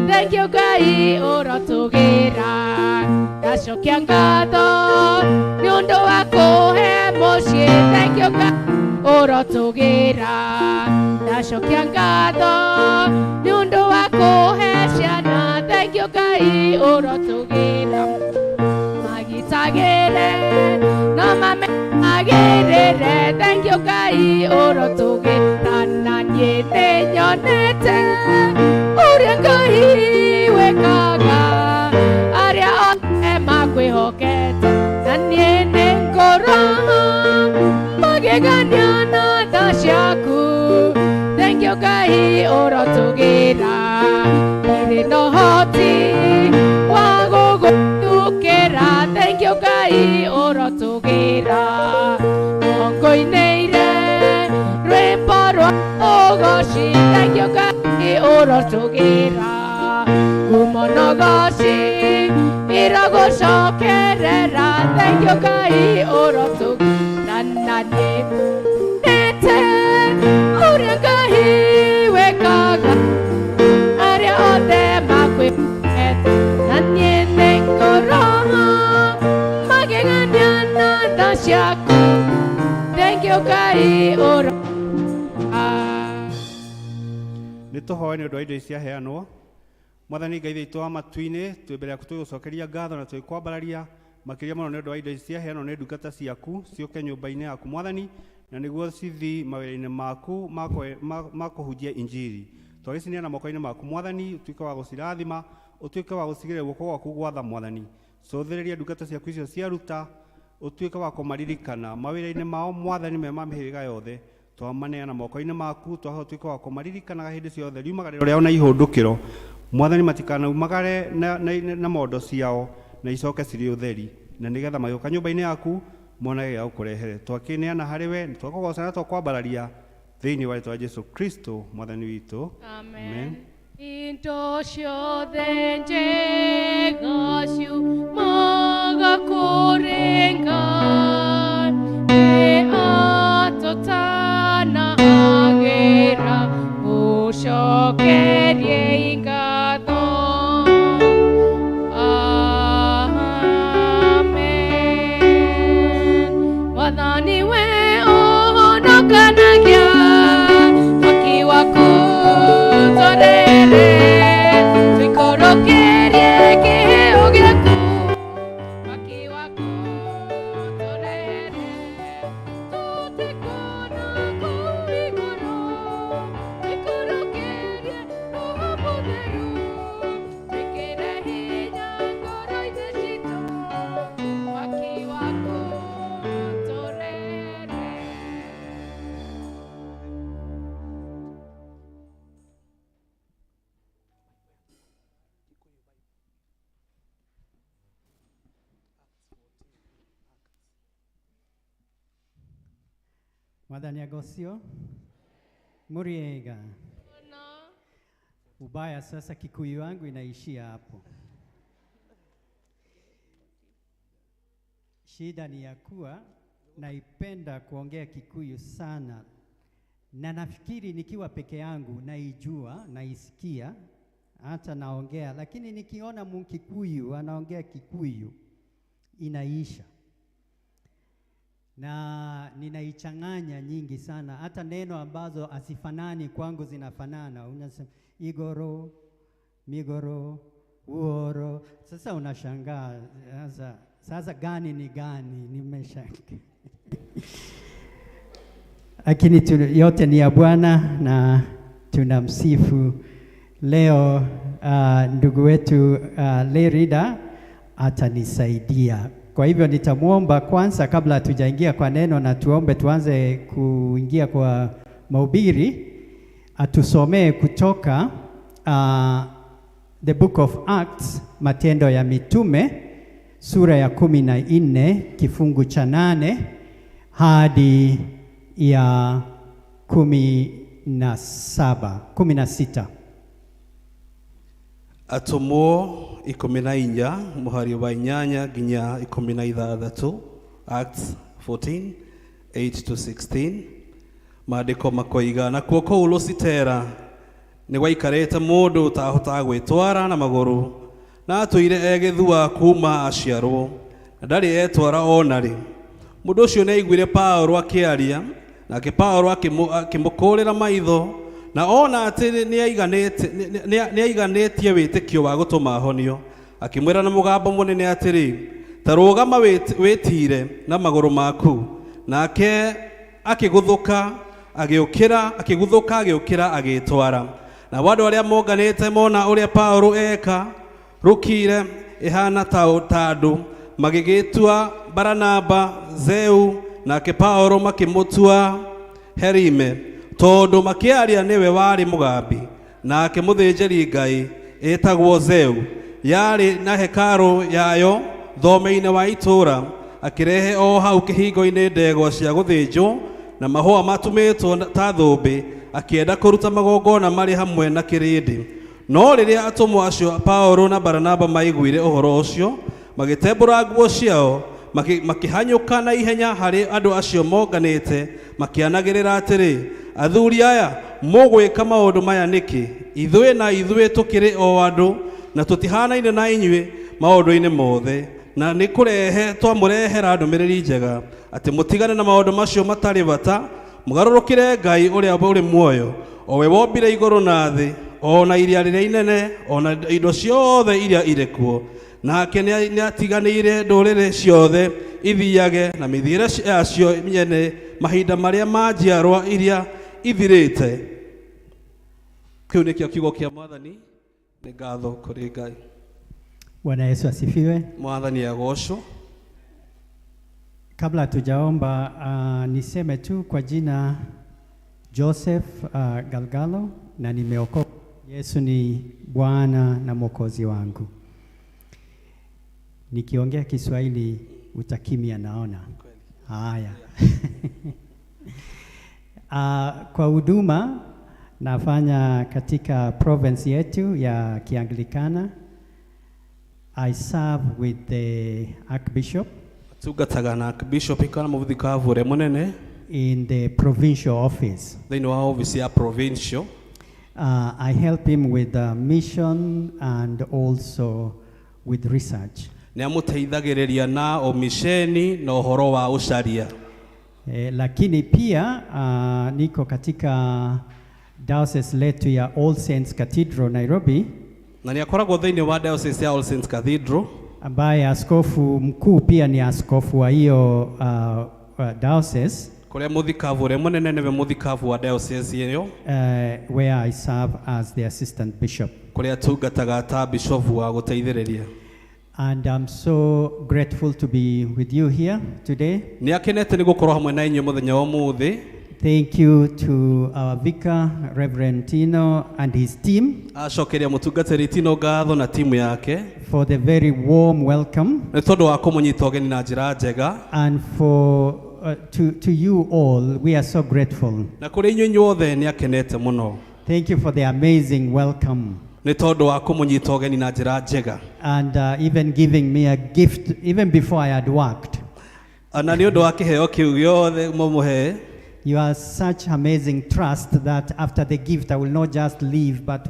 Thank you Ngai ũrotũgĩra. Ndacokia ngatho nĩ ũndũ wa kũhe mũciĩ. Thank you Ngai ũrotũgĩra. Ndacokia ngatho nĩ ũndũ wa kũhe ciana. Thank you Ngai ũrotũgĩra. Magitagĩre no mamenyagĩrĩre. Thank you Ngai ũrotũgĩra. Na niĩ nĩnyonete ũrĩa Ngai wĩkaga arĩa othe makwĩhokete. Na niĩ nĩngoro magegania na tha ciaku. Thank you Ngai ũrotũgĩra. Ndirĩ na ũhoti wa gũgũthukĩra. Thank you Ngai ũrotũgĩra. Ngũinĩire rwĩmbo rwa ũgoci. Thank you Ngai ũrotũgĩra. Ngumo na ũgoci iragũcokerera. Thank you Ngai ũrotũgĩra. Na niĩ nĩte ũrĩa Ngai wĩkaga arĩa othe makwĩhokete. Na niĩ nĩngoro magegania na tha ciaku. Thank you Ngai ũrotũgĩra. Nĩ tũhoe nĩ ũndũ wa indo ici ciaheanwo. Mwathani Ngai witũ wa matu-inĩ, twĩ mbere yaku tũgũcokeria ngatho na twĩkwambararia makĩria mũno nĩ ũndũ wa indo ici ciaheanwo nĩ ndungata ciaku ciũke nyũmba-inĩ yaku Mwathani, na nĩguo cithi mawĩra-inĩ maku ma kũhunjia injiri. Twagĩcineana moko-inĩ maku Mwathani, ũtuĩke wa gũcirathima, ũtuĩke wa gũcigĩrĩra guoko gwaku gwatha Mwathani. Cũthĩrĩria ndungata ciaku icio ciaruta, ũtuĩke wa kũmaririkana mawĩra-inĩ mao Mwathani me ma mĩhĩrĩga yothe. Twamaneana moko-inĩ maku, twahoya ũtuĩke wa kũmaririkanaga hĩndĩ ciothe riumagarĩro rĩao na ihũndũkĩro Mwathani, matikanaumagare na mondo ciao na icoke cirĩ ũtheri, na nĩgetha magĩũka nyũmba-inĩ yaku monage gĩa gũkũrehere. Twakĩneana harĩ we, twakũgoca na twakwambararia thĩinĩ wa rĩtwa rĩa Jesũ Kristo Mwathani witũ. Amen. Indo ciothe njega ciumaga kũrĩ Ngai, nĩ atũtanagĩra gũcokerie ngatho. Amen. Mwathani we ũhonokanagia mwaki waku tũrere, tũikũrũkĩrie kĩheo gĩaku. Mwaki waku tũrere, tũtikuona kũu igũrũ, tũikũrũkĩrie Roho Mũtheru, twĩkĩre hinya ngoro-inĩ citũ. Mwaki waku tũrere. Mwathani agocio Muriega. Ubaya sasa Kikuyu wangu inaishia hapo. Shida ni ya kuwa naipenda kuongea Kikuyu sana, na nafikiri nikiwa peke yangu naijua, naisikia, hata naongea, lakini nikiona Mkikuyu anaongea Kikuyu inaisha, na ninaichanganya nyingi sana, hata neno ambazo hazifanani kwangu zinafanana. Unasema igoro, migoro, uoro. Sasa unashangaa sasa gani ni gani? Nimeshangaa. Lakini yote ni ya Bwana na tunamsifu. Leo ndugu wetu Lerida atanisaidia. Kwa hivyo nitamwomba kwanza, kabla hatujaingia kwa neno na tuombe tuanze kuingia kwa mahubiri, atusomee kutoka the Book of Acts, Matendo ya Mitume sura ya 14 kifungu cha 8 hadi ya 17, 16. Atũmwo 14 mũhari wa 8 nginya 16, Acts 14 8 to 16. Maandĩko makoiga, nakuo kũu Lusitera nĩ gwaikarĩte mũndũ ũtahotaga gwĩtwara na magũrũ, na atũire egĩthua kuma aciarwo, na ndarĩ etwara ona rĩ. Mũndũ ũcio nĩaiguire Paũlũ akĩaria, nake Paũlũ akĩmũkũũrĩra maitho, na ona atĩ nĩaiganĩtie wĩtĩkio wa gũtũma ahonio, akĩmwĩra na mũgambo mũnene atĩrĩ, ta rũgama wĩtiire na magũrũ maku. Nake akĩguthũka agĩũkĩra agĩĩtwara. Na andũ arĩa monganĩte mona ũrĩa Paũlũ eka rũkire ĩhana ta andũ, magĩgĩtua Baranaba Zeu, nake Paũlũ makĩmũtua Herime, tondũ makĩaria nĩwe warĩ mũgambi. Nake mũthĩnjĩri Ngai ĩtagwo Zeu yarĩ na hekarũ yayo thome-inĩ wa itũũra, akĩrehe o hau kĩhingo-inĩ ndegwa cia gũthĩnjwo na mahũa matumĩtwo ta thũmbĩ, akĩenda kũruta magongona marĩ hamwe na kĩrĩndĩ. No rĩrĩa atũmwo acio Paũlũ na Baranaba maiguire ũhoro ũcio, magĩtembũra nguo ciao, makĩhanyũka na ihenya harĩ andũ acio monganĩte, makĩanagĩrĩra atĩrĩ, athuri aya, mũgwĩka maũndũ maya nĩkĩ? Ithuĩ na ithuĩ tũkĩrĩ o andũ, na tũtihanaine na inyuĩ maũndũ-inĩ mothe, na nĩ kũrehe twamũrehera ndũmĩrĩri njega, atĩ mũtigane na maũndũ macio matarĩ bata, mũgarũrũkĩre Ngai ũrĩa ũrĩ muoyo, o we wombire igũrũ na thĩ, o na iria rĩrĩa inene, o na indo ciothe iria irĩ kuo. Nake nĩatiganĩire ndũrĩrĩ ciothe ithiage na mĩthiĩre yacio nyene mahinda marĩa ma njiarwa iria ithirĩte. Kĩu nĩkĩo kiugo kĩa Mwathani. Nĩ ngatho kũrĩ Ngai. Bwana Yesu asifiwe. Mwathani agocwo. Kabla tujaomba, niseme tu kwa jina Joseph Galgalo, na nimeokoka. Yesu ni Bwana na Mwokozi wangu. Nikiongea Kiswahili utakimia, naona. Haya. Kwa huduma nafanya katika province yetu ya Kianglikana. I serve with the Archbishop Tungataga na Archbishop kana mũthikabu ũrĩa mũnene in the provincial office. Thĩinĩ wa office ya provincial. I help him with the mission and also with research. Nĩ amũteithagĩrĩria na omisheni na ũhoro wa ũcaria. Lakini pia niko katika diocese letu ya All Saints Cathedral Nairobi, na nĩ akoragwo thĩinĩ wa diocese ya All Saints Cathedral, ambaye askofu mkuu pia ni askofu wa hiyo diocese, kũrĩa mũthikabu ũrĩa mũnene nĩwe mũthikabu wa diocese ĩyo, where I serve as the assistant bishop, kũrĩa tungataga ta bishofu wa gũteithĩrĩria. And I'm so grateful to be with you here today. Nĩ akenete nĩ gũkorwo hamwe na inyuĩ mũthenya wa ũmũthĩ. Thank you to our vicar, Reverend Tino, and his team. Acokeria mũtungatĩri Tino ngatho na timu yake for the very warm welcome. Nĩ tondũ wa kũmũnyita ũgeni na njĩra njega. And for to you all, we are so grateful. Na kũrĩ inyuĩ inyuothe nĩ akenete mũno. Thank you for the amazing welcome. Nĩ tondũ wa kũmũnyita ũgeni na njĩra njega. And even giving me a gift even before I had worked. Ona nĩ ũndũ wa kĩheo kĩu gĩothe mũmũhe. You are such amazing trust that after the gift I will not just leave but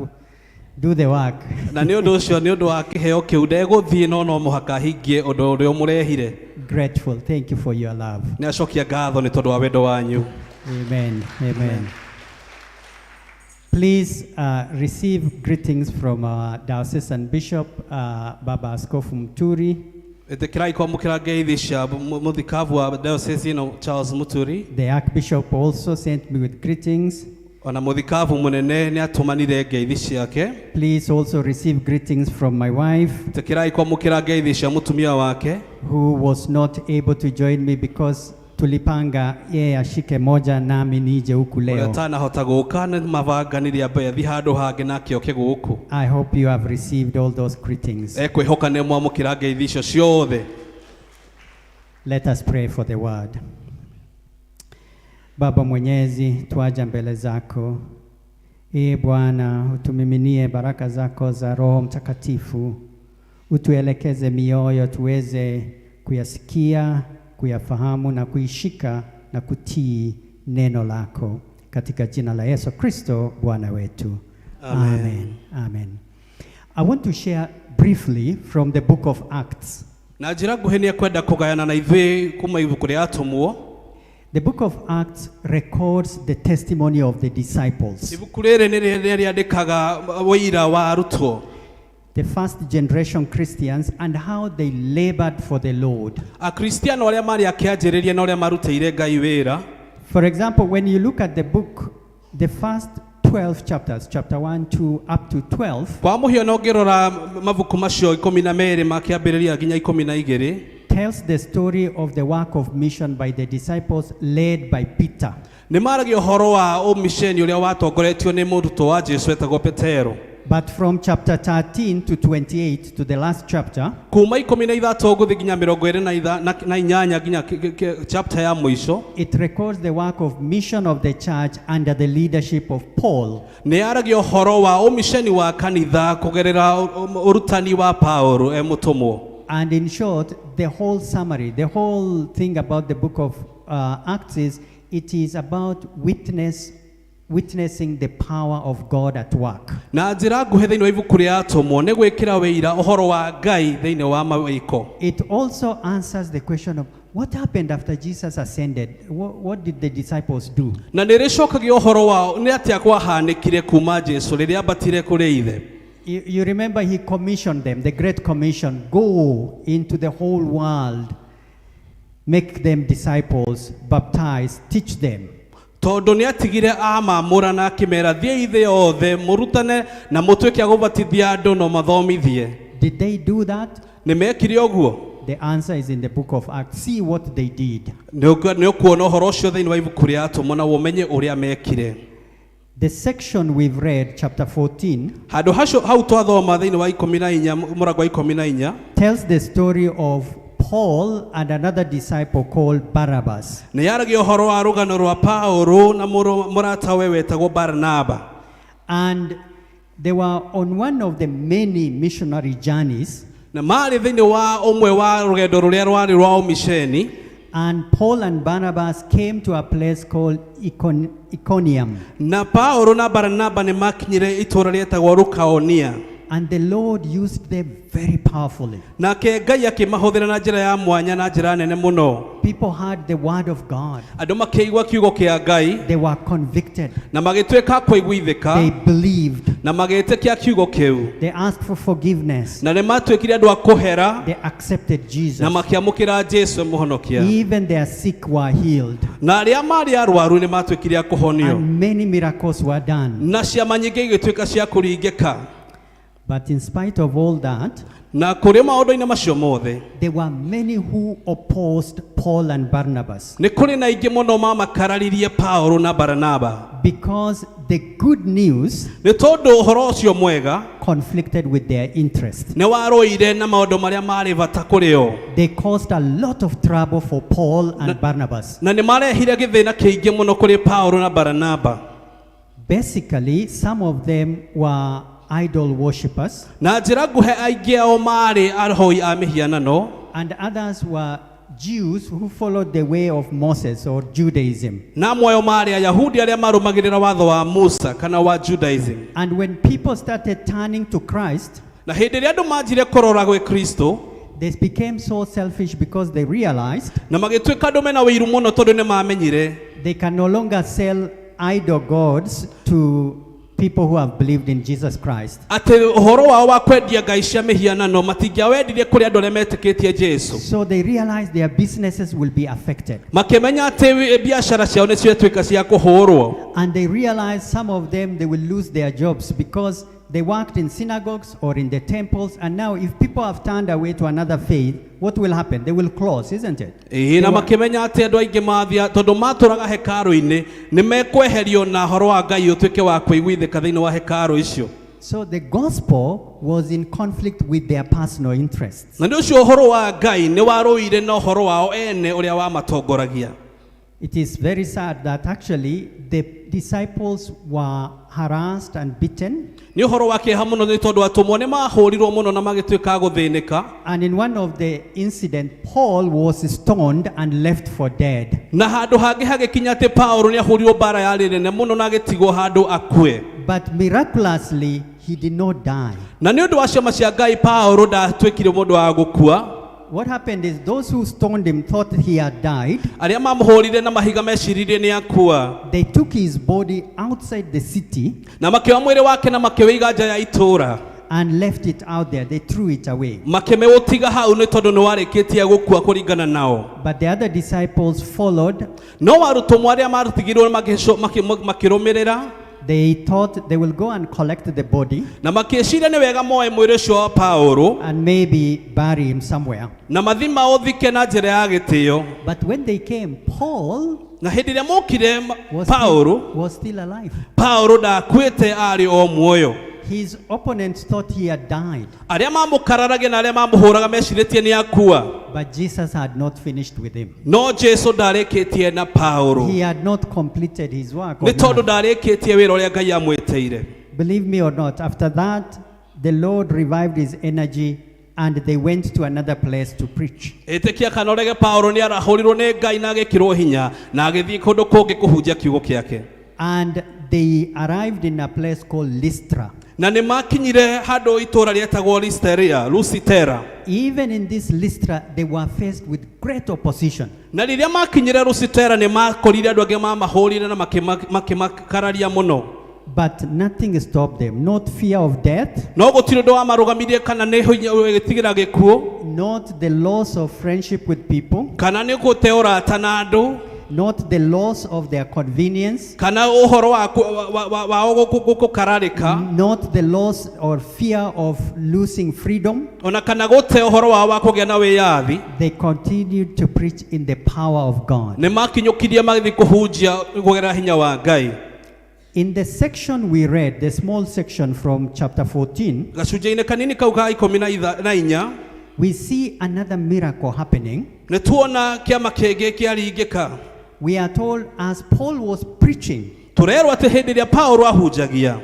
do the work. Na nĩ ũndũ ũcio nĩ ũndũ wa kĩheo kĩu ndegũthiĩ no no mũhaka hingie ũndũ ũrĩa ũmũrehire. Grateful. Thank you for your love. Nĩ acokia ngatho nĩ tondũ wa wendo wanyu. Amen. Amen. Please receive greetings from our diocesan bishop, Baba Askofu Muturi. Ĩtĩkĩrai kwamũkĩra ngeithi cia mũthikabu wa diocese ĩno Charles Muturi. The Archbishop also sent me with greetings. Ona mũthikabu mũnene nĩ atũmanire ngeithi ciake. Please also receive greetings from my wife, Ĩtĩkĩrai kwamũkĩra ngeithi cia mũtumia wake, who was not able to join me because tulipanga yeye ashike moja nami nije huku ũrĩa leo. ũtanahota gũka nĩ mabanganire ambe athiĩ handũ hangĩ nake oke gũkũ. I hope you have received all those greetings. Ekwĩhoka nĩ mwamũkĩra ngeithi icio ciothe. Let us pray for the word. Baba Mwenyezi, twaja mbele zako. Ee Bwana, utumiminie baraka zako za Roho Mtakatifu, utuelekeze mioyo tuweze kuyasikia, kuyafahamu na kuishika na kutii neno lako, katika jina la Yesu Kristo Bwana wetu. Amen. Amen. Amen. I want to share briefly from the book of Acts. Na njĩra nguhĩ nĩ ekwenda kũgayana na ithuĩ kuma ibuku rĩa atũmwo. The book of Acts records the testimony of the disciples, Ibuku rĩrĩ nĩ rĩrĩa rĩandĩkaga ũira wa arutwo, the first generation Christians, and how they labored for the Lord. Akristiano arĩa marĩ akĩanjĩrĩria na ũrĩa marutĩire Ngai wĩra. For example, when you look at the book, the first 12 chapters, chapter 1, 2, up to 12, Kwa mũhiano ũngĩrora mabuku macio 12 ma kĩambĩrĩria nginya 12, tells the story of the work of mission by the disciples led by Peter. nĩ maragia ũhoro wa ũmiceni ũrĩa watongoretio nĩ mũrutwo wa Jesu etagwo Petero. But from chapter 13 to 28, to the last chapter, Kuma 13 gũthiĩ nginya 28 nginya chapter ya mũico, it records the work of mission of the church under the leadership of Paul. nĩ yaragia ũhoro wa ũmiceni wa kanitha kũgerera ũrutani wa Paulo e mũtũmwo. And in short, the whole summary, the whole thing about the book of Acts is it is about witnessing the power of God at work. Na njĩra nguhĩ thĩinĩ wa ibuku rĩa atũmwo nĩ gwĩkĩra wĩira ũhoro wa Ngai thĩinĩ wa mawĩko. It also answers the question of what happened after Jesus ascended? What did the disciples do? Na nĩ rĩcokagia ũhoro wa nĩ atĩa kwahanĩkire kuma Jesu rĩrĩa ambatire kũrĩ ithe. You remember he commissioned them, the Great Commission, go into the whole world, make them disciples, baptize, teach them. Tondũ nĩ atigire amamũra na akĩmera thiĩi thĩ yothe mũrutane na mũtuĩke a gũbatithia andũ no mathomithie. Did they do that? Nĩ mekire ũguo? The answer is in the book of Acts. See what they did. Nĩ ũkuona ũhoro ũcio thĩinĩ wa ibuku rĩa atũmwo na ũmenye ũrĩa mekire. The section we've read, chapter 14, Handũ hacio hau twathoma thĩinĩ wa 14 mũrango wa 14, tells the story of Paul and another disciple called Barnabas. nĩ yaragia ũhoro wa rũgano rwa Paulo na mũratawe wetagwo Barnaba. And they were on one of the many missionary journeys. Na marĩ thĩinĩ wa ũmwe wa rũgendo rũrĩa rwarĩ rwa ũmiceni. And Paul and Barnabas came to a place called Iconium. Na Paulo na Barnaba nĩ makinyire itũũra rĩetagwo Lukaonia. And the Lord used them very powerfully. Nake Ngai akĩmahũthĩra na njĩra ya mwanya na njĩra nene mũno. People heard the word of God. Andũ makĩigua kiugo kĩa Ngai. They were convicted. Na magĩtuĩka a kũiguithĩka. They believed. Na magĩtĩkia kiugo kĩu. They asked for forgiveness. Na nĩ matuĩkire andũ a kũhera. They accepted Jesus. Na makĩamũkĩra Jesu mũhonokia. Even their sick were healed. Na arĩa marĩ arwaru nĩ matuĩkire a kũhonio. And many miracles were done. Na ciama nyingĩ igĩtuĩka cia kũringĩka. But in spite of all that, na kũrĩ maũndũ-inĩ macio mothe, there were many who opposed Paul and Barnabas. Nĩ kũrĩ na aingĩ mũno mamakararirie Paulo na Barnaba. Because the good news nĩ tondũ ũhoro ũcio mwega conflicted with their interest. Nĩ warũire na maũndũ marĩa marĩ bata kũrĩ o. They caused a lot of trouble for Paul and Barnabas. Na nĩ marehire gĩthĩna kĩingĩ mũno kũrĩ Paulo na Barnaba. Basically, some of them were idol worshippers. Na njĩra nguhĩ aingĩ ao marĩ ahoi a mĩhianano. And others were Jews who followed the way of Moses or Judaism. Na amwe ao marĩ Ayahudi arĩa marũmagĩrĩra watho wa Musa kana wa Judaism. And when people started turning to Christ, Na hĩndĩ ĩrĩa andũ manjire kũrora gwĩ Kristo, they became so selfish because they realized na magĩtuĩka andũ mena wĩiru mũno tondũ nĩ mamenyire they can no longer sell idol gods to people who have believed in Jesus Christ. Atĩ ũhoro wao wa kwendia ngai cia mĩhianano matingĩawendirie kũrĩ andũ arĩa metĩkĩtie Jesu. So they realized their businesses will be affected. Makĩmenya atĩ biacara ciao nĩ ciatuĩka cia kũhũrwo. And they realized some of them, they will lose their jobs because they worked in synagogues or in the temples. And now if people have turned away to another faith, what will happen? They will close, isn't it? Ĩĩ, na makĩmenya atĩ andũ aingĩ mathia tondũ matũraga hekarũ-inĩ nĩ mekweherio na ũhoro wa Ngai ũtuĩke wa kũiguithĩka thĩinĩ wa hekarũ icio. So the gospel was in conflict with their personal interests. Na nĩ ũcio ũhoro wa Ngai nĩ warũire na ũhoro wao ene ũrĩa wamatongoragia. It is very sad that actually the disciples were harassed and beaten. Nĩ ũhoro wa kĩeha mũno nĩ tondũ atũmwo nĩ mahũrirwo mũno na magĩtuĩka a gũthĩnĩka. And in one of the incidents, Paul was stoned and left for dead. Na handũ hangĩ hagĩkinya atĩ Paulo nĩ ahũrirwo mbara yarĩ nene mũno na agĩtigwo handũ akue. But miraculously, he did not die. Na nĩ ũndũ wa ciama cia Ngai Paulo ndatuĩkire mũndũ wa gũkua. What happened is those who stoned him thought he had died. Arĩa mamũhũrire na mahiga meciririe nĩ akua. They took his body outside the city Na makĩoya mwĩrĩ wake na makĩwĩiga nja ya itũũra. and left it out there. They threw it away. Makĩmĩũtiga hau nĩ tondũ nĩ warĩkĩtie gũkua kũringana nao. But the other disciples followed. No arutwo arĩa matigirwo makĩrũmĩrĩra. They thought they will go and collect the body Na makĩciria nĩ wega moe mwĩrĩ ũcio wa Paulo and maybe bury him somewhere. Na mathi maũthike na njĩra ya gĩtĩo. But when they came, Paul Na hĩndĩ ĩrĩa mokire was Paulo was still alive. Paulo ndakuĩte arĩ o muoyo. His opponents thought he had died, Arĩa mamũkararagia na arĩa mamũhũraga mecirĩtie nĩ akua. but Jesus had not finished with him. No Jesu ndarĩkĩtie na Paulo. He had not completed his work Nĩ on tondũ earth. ndarĩkĩtie wĩra ũrĩa Ngai amwĩtĩire. Believe me or not, after that, the Lord revived his energy and they went to another place to preach. Ĩtĩkia kana ũrege Paulo nĩ arahũrirwo nĩ Ngai na agĩkĩrwo hinya na agĩthiĩ kũndũ kũngĩ kũhunjia kiugo kĩake. And they arrived in a place called Lystra. Na nĩ makinyire handũ itũũra rĩetagwo Listeria, Lusitera. Even in this Lystra, they were faced with great opposition. Na rĩrĩa makinyire Lusitera nĩ makorire andũ angĩ mamahũrire na makĩmakararia mũno. But nothing stopped them. Not fear of death, No gũtirĩ ũndũ wamarũgamirie kana nĩ gwĩtigĩra gĩkuũ, not the loss of friendship with people, kana nĩ gũte ũrata na andũ, not the loss of their convenience, kana ũhoro wao gũkararĩka, not the loss or fear of losing freedom. Ona kana gũte ũhoro wao wa kũgĩa na wĩyathi. They continued to preach in the power of God. Nĩ makinyũkirie magĩthiĩ kũhunjia kũgerera hinya wa Ngai. In the section we read, the small section from chapter 14, Gacunjĩ-inĩ kanini kau ka ikũmi na inya, we see another miracle happening. Nĩ tuona kĩama kĩngĩ kĩaringĩka. We are told as Paul was preaching, Tũrerwo atĩ hĩndĩ ĩrĩa Paulo ahunjagia,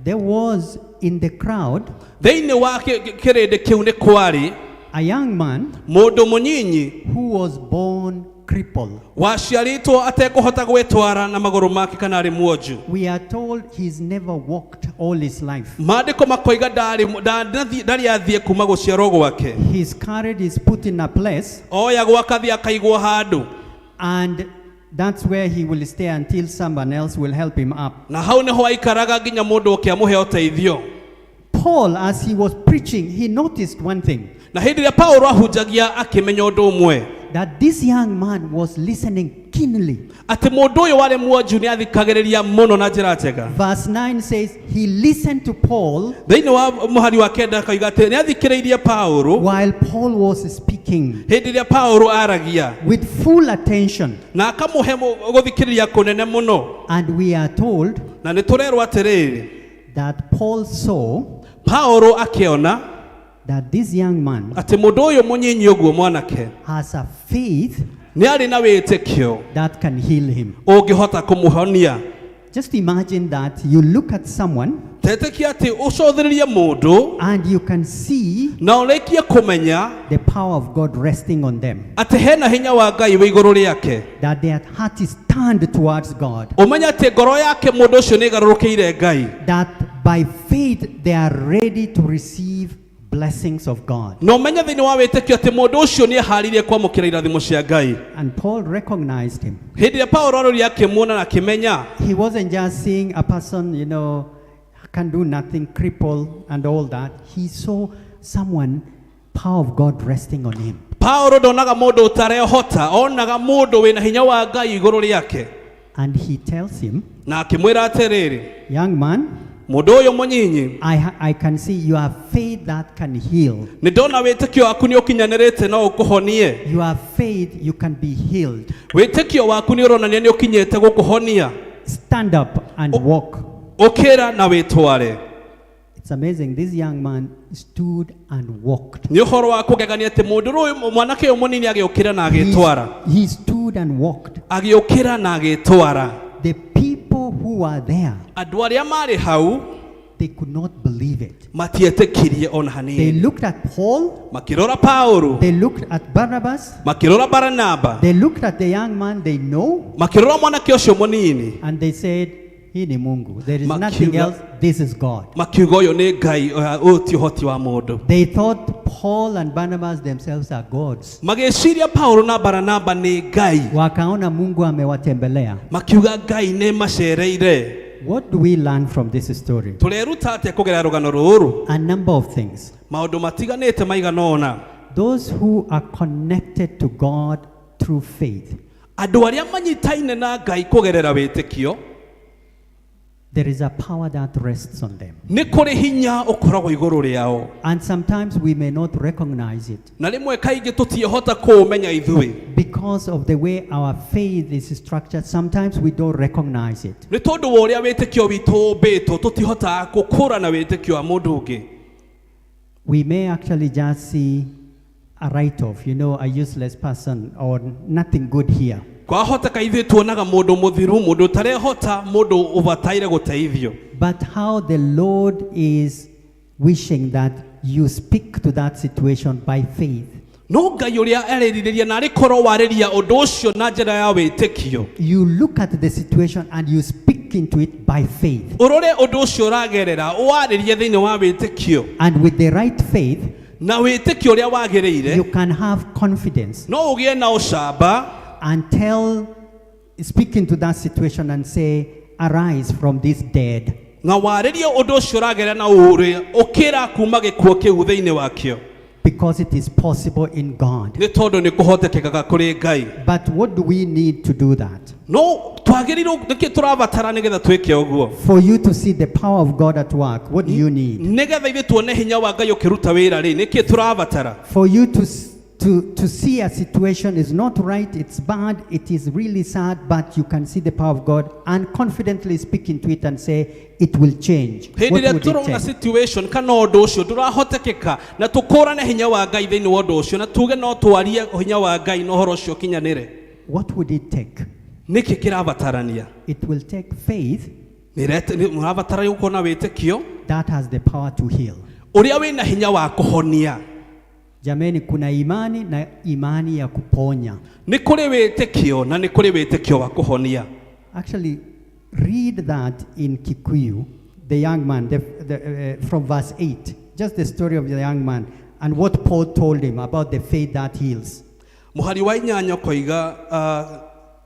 there was in the crowd thĩinĩ wa kĩrĩndĩ kĩu nĩ kwarĩ a young man mũndũ mũnyinyi who was born crippled. Waciarĩtwo atekũhota gwĩtwara na magũrũ make kana arĩ muonju. We are told he's never walked all his life. Maandĩko makoiga ndarĩ athiĩ kuma gũciarwo gwake. His carriage is put in a place, Oyagwo akathiĩ akaigwo handũ, and that's where he will stay until someone else will help him up. Na hau nĩho aikaraga nginya mũndũ ũke amũhe ũteithio. Paul, as he was preaching, he noticed one thing. Na hĩndĩ ĩrĩa Paulo ahunjagia akĩmenya ũndũ ũmwe, That this young man was listening keenly. Atĩ mũndũ ũyũ warĩ muonju nĩ athikagĩrĩria mũno na njĩra njega. Verse 9 says he listened to Paul Thĩinĩ wa mũhari wa kenda akauga atĩ nĩ athikĩrĩirie Paulo while Paul was speaking hĩndĩ ĩrĩa Paulo aragia with full attention. Na akamũhe gũthikĩrĩria kũnene mũno. And we are told Na nĩ tũrerwo atĩrĩrĩ, that Paul saw Paulo akĩona that this young man atĩ mũndũ ũyũ mũnyinyi ũguo mwanake has a faith nĩ arĩ na wĩtĩkio that can heal him. Ũngĩhota kũmũhonia. Just imagine that you look at someone Tetĩkia atĩ ũcũthĩrĩrie mũndũ and you can see na ũrĩkie kũmenya the power of God resting on them. Atĩ hena hinya wa Ngai wĩ igũrũ rĩake. That their heart is turned towards God. Ũmenye atĩ ngoro yake mũndũ ũcio nĩ ĩgarũrũkĩire Ngai. That by faith they are ready to receive blessings of God. Na ũmenye thĩinĩ wa wĩtĩkio atĩ mũndũ ũcio nĩ eharĩirie kwamũkĩra irathimo cia Ngai. And Paul recognized him. Hĩndĩ ĩrĩa Paulo arorire akĩmuona na akĩmenya. He wasn't just seeing a person, can do nothing, cripple and all that. He saw someone, power of God resting on him. Paulo ndonaga mũndũ ũtarehota, onaga mũndũ wĩna hinya wa Ngai igũrũ rĩake. And he tells him, na akĩmwĩra atĩrĩrĩ, young man, mũndũ ũyũ mũnyinyi, I can see you have faith that can heal. Nĩ ndona wĩtĩkio waku nĩ ũkinyanĩrĩte no ũkũhonie. You have faith, you can be healed. Wĩtĩkio waku nĩ ũronania nĩ ũkinyĩte gũkũhonia. Stand up and walk. Ũkĩra na wĩtware. It's amazing. This young man stood and walked. Nĩ ũhoro wa kũgegania atĩ mũndũ ũyũ mwanake ũyũ mũnini agĩũkĩra na agĩtwara. He stood and walked. Agĩũkĩra na agĩtwara. The people who were there, Andũ arĩa marĩ hau, they could not believe it. Matietĩkirie ona They hanini. looked at Paul. Makĩrora Paulo. They looked at Barnabas. Makĩrora Baranaba. They looked at the young man they know. Makĩrora mwanake ũcio mũnini. And they said, Hii ni Mungu. There is nothing else. This is God. Makiuga ũyũ nĩ Ngai, ũyũ ti ũhoti wa mũndũ. They thought Paul and Barnabas themselves are gods. Magĩciria Paulo na Baranaba nĩ Ngai. Wakaona Mungu amewatembelea. Makiuga Ngai nĩ macereire. What do we learn from this story? Tũreruta atĩa kũgerera rũgano rũrũ? A number of things. Maũndũ matiganĩte maigana ũna. Those who are connected to God through faith. Andũ arĩa manyitaine na Ngai kũgerera wĩtĩkio. There is a power that rests on them. Nĩ kũrĩ hinya ũkoragwo igũrũ rĩao. And sometimes we may not recognize it. Na rĩmwe kaingĩ tũtiĩhota kũũmenya ithuĩ. Because of the way our faith is structured, sometimes we don't recognize it. Nĩ tondũ wa ũrĩa wĩtĩkio witũ ũmbĩtwo, tũtihotaga gũkũra na wĩtĩkio wa mũndũ ũngĩ. We may actually just see a write-off, a useless person or nothing good here. Kwahoteka ithuĩ tuonaga mũndũ mũthiru, mũndũ ũtarehota, mũndũ ũbataire gũteithio. But how the Lord is wishing that you speak to that situation by faith. No Ngai ũrĩa erirĩria na arĩkorwo warĩria ũndũ ũcio na njĩra ya wĩtĩkio. You look at the situation and you speak into it by faith. Ũrore ũndũ ũcio ũragerera, ũwarĩrie thĩinĩ wa wĩtĩkio. And with the right faith, na wĩtĩkio ũrĩa wagĩrĩire, you can have confidence. No ũgĩe na ũcamba. And speak into that situation and say, arise from this dead. Na warĩrie ũndũ ũcio ũragerera na ũrĩ, ũkĩra kuma gĩkuũ kĩu thĩinĩ wakĩo. Because it is possible in God. Nĩ tondũ nĩ kũhotekekaga kũrĩ Ngai. But what do we need to do that? No twagĩrĩirwo, nĩkĩ tũrabatara nĩgetha twĩke ũguo? For you to see the power of God at work, what do you need? Nĩgetha ithuĩ tuone hinya wa Ngai ũkĩruta wĩra rĩ, nĩkĩ tũrabatara? For you to see a situation is not right, it's bad, it is really sad, but you can see the power of God and confidently speak into it and say, it will change. Hĩndĩ What ĩrĩa would it tũrona take? situation kana ũndũ ũcio ndũrahotekeka na tũkũrane hinya wa Ngai thĩinĩ wa ũndũ ũcio na tuge no twarie hinya wa Ngai na ũhoro ũcio ũkinyanĩre. What would it take? Nĩkĩ kĩrabatarania? It will take faith Nĩũrabatara gũkorwo na wĩtĩkio that has the power to heal. Ũrĩa wĩna hinya wa kũhonia. Jameni, kuna imani na imani ya kuponya. Nĩ kũrĩ wĩtĩkio na nĩ kũrĩ wĩtĩkio wa kũhonia. Actually, read that in Kikuyu, the young man, from verse 8. Just the story of the young man and what Paul told him about the faith that heals. Mũhari wa inyanya ũkoiga,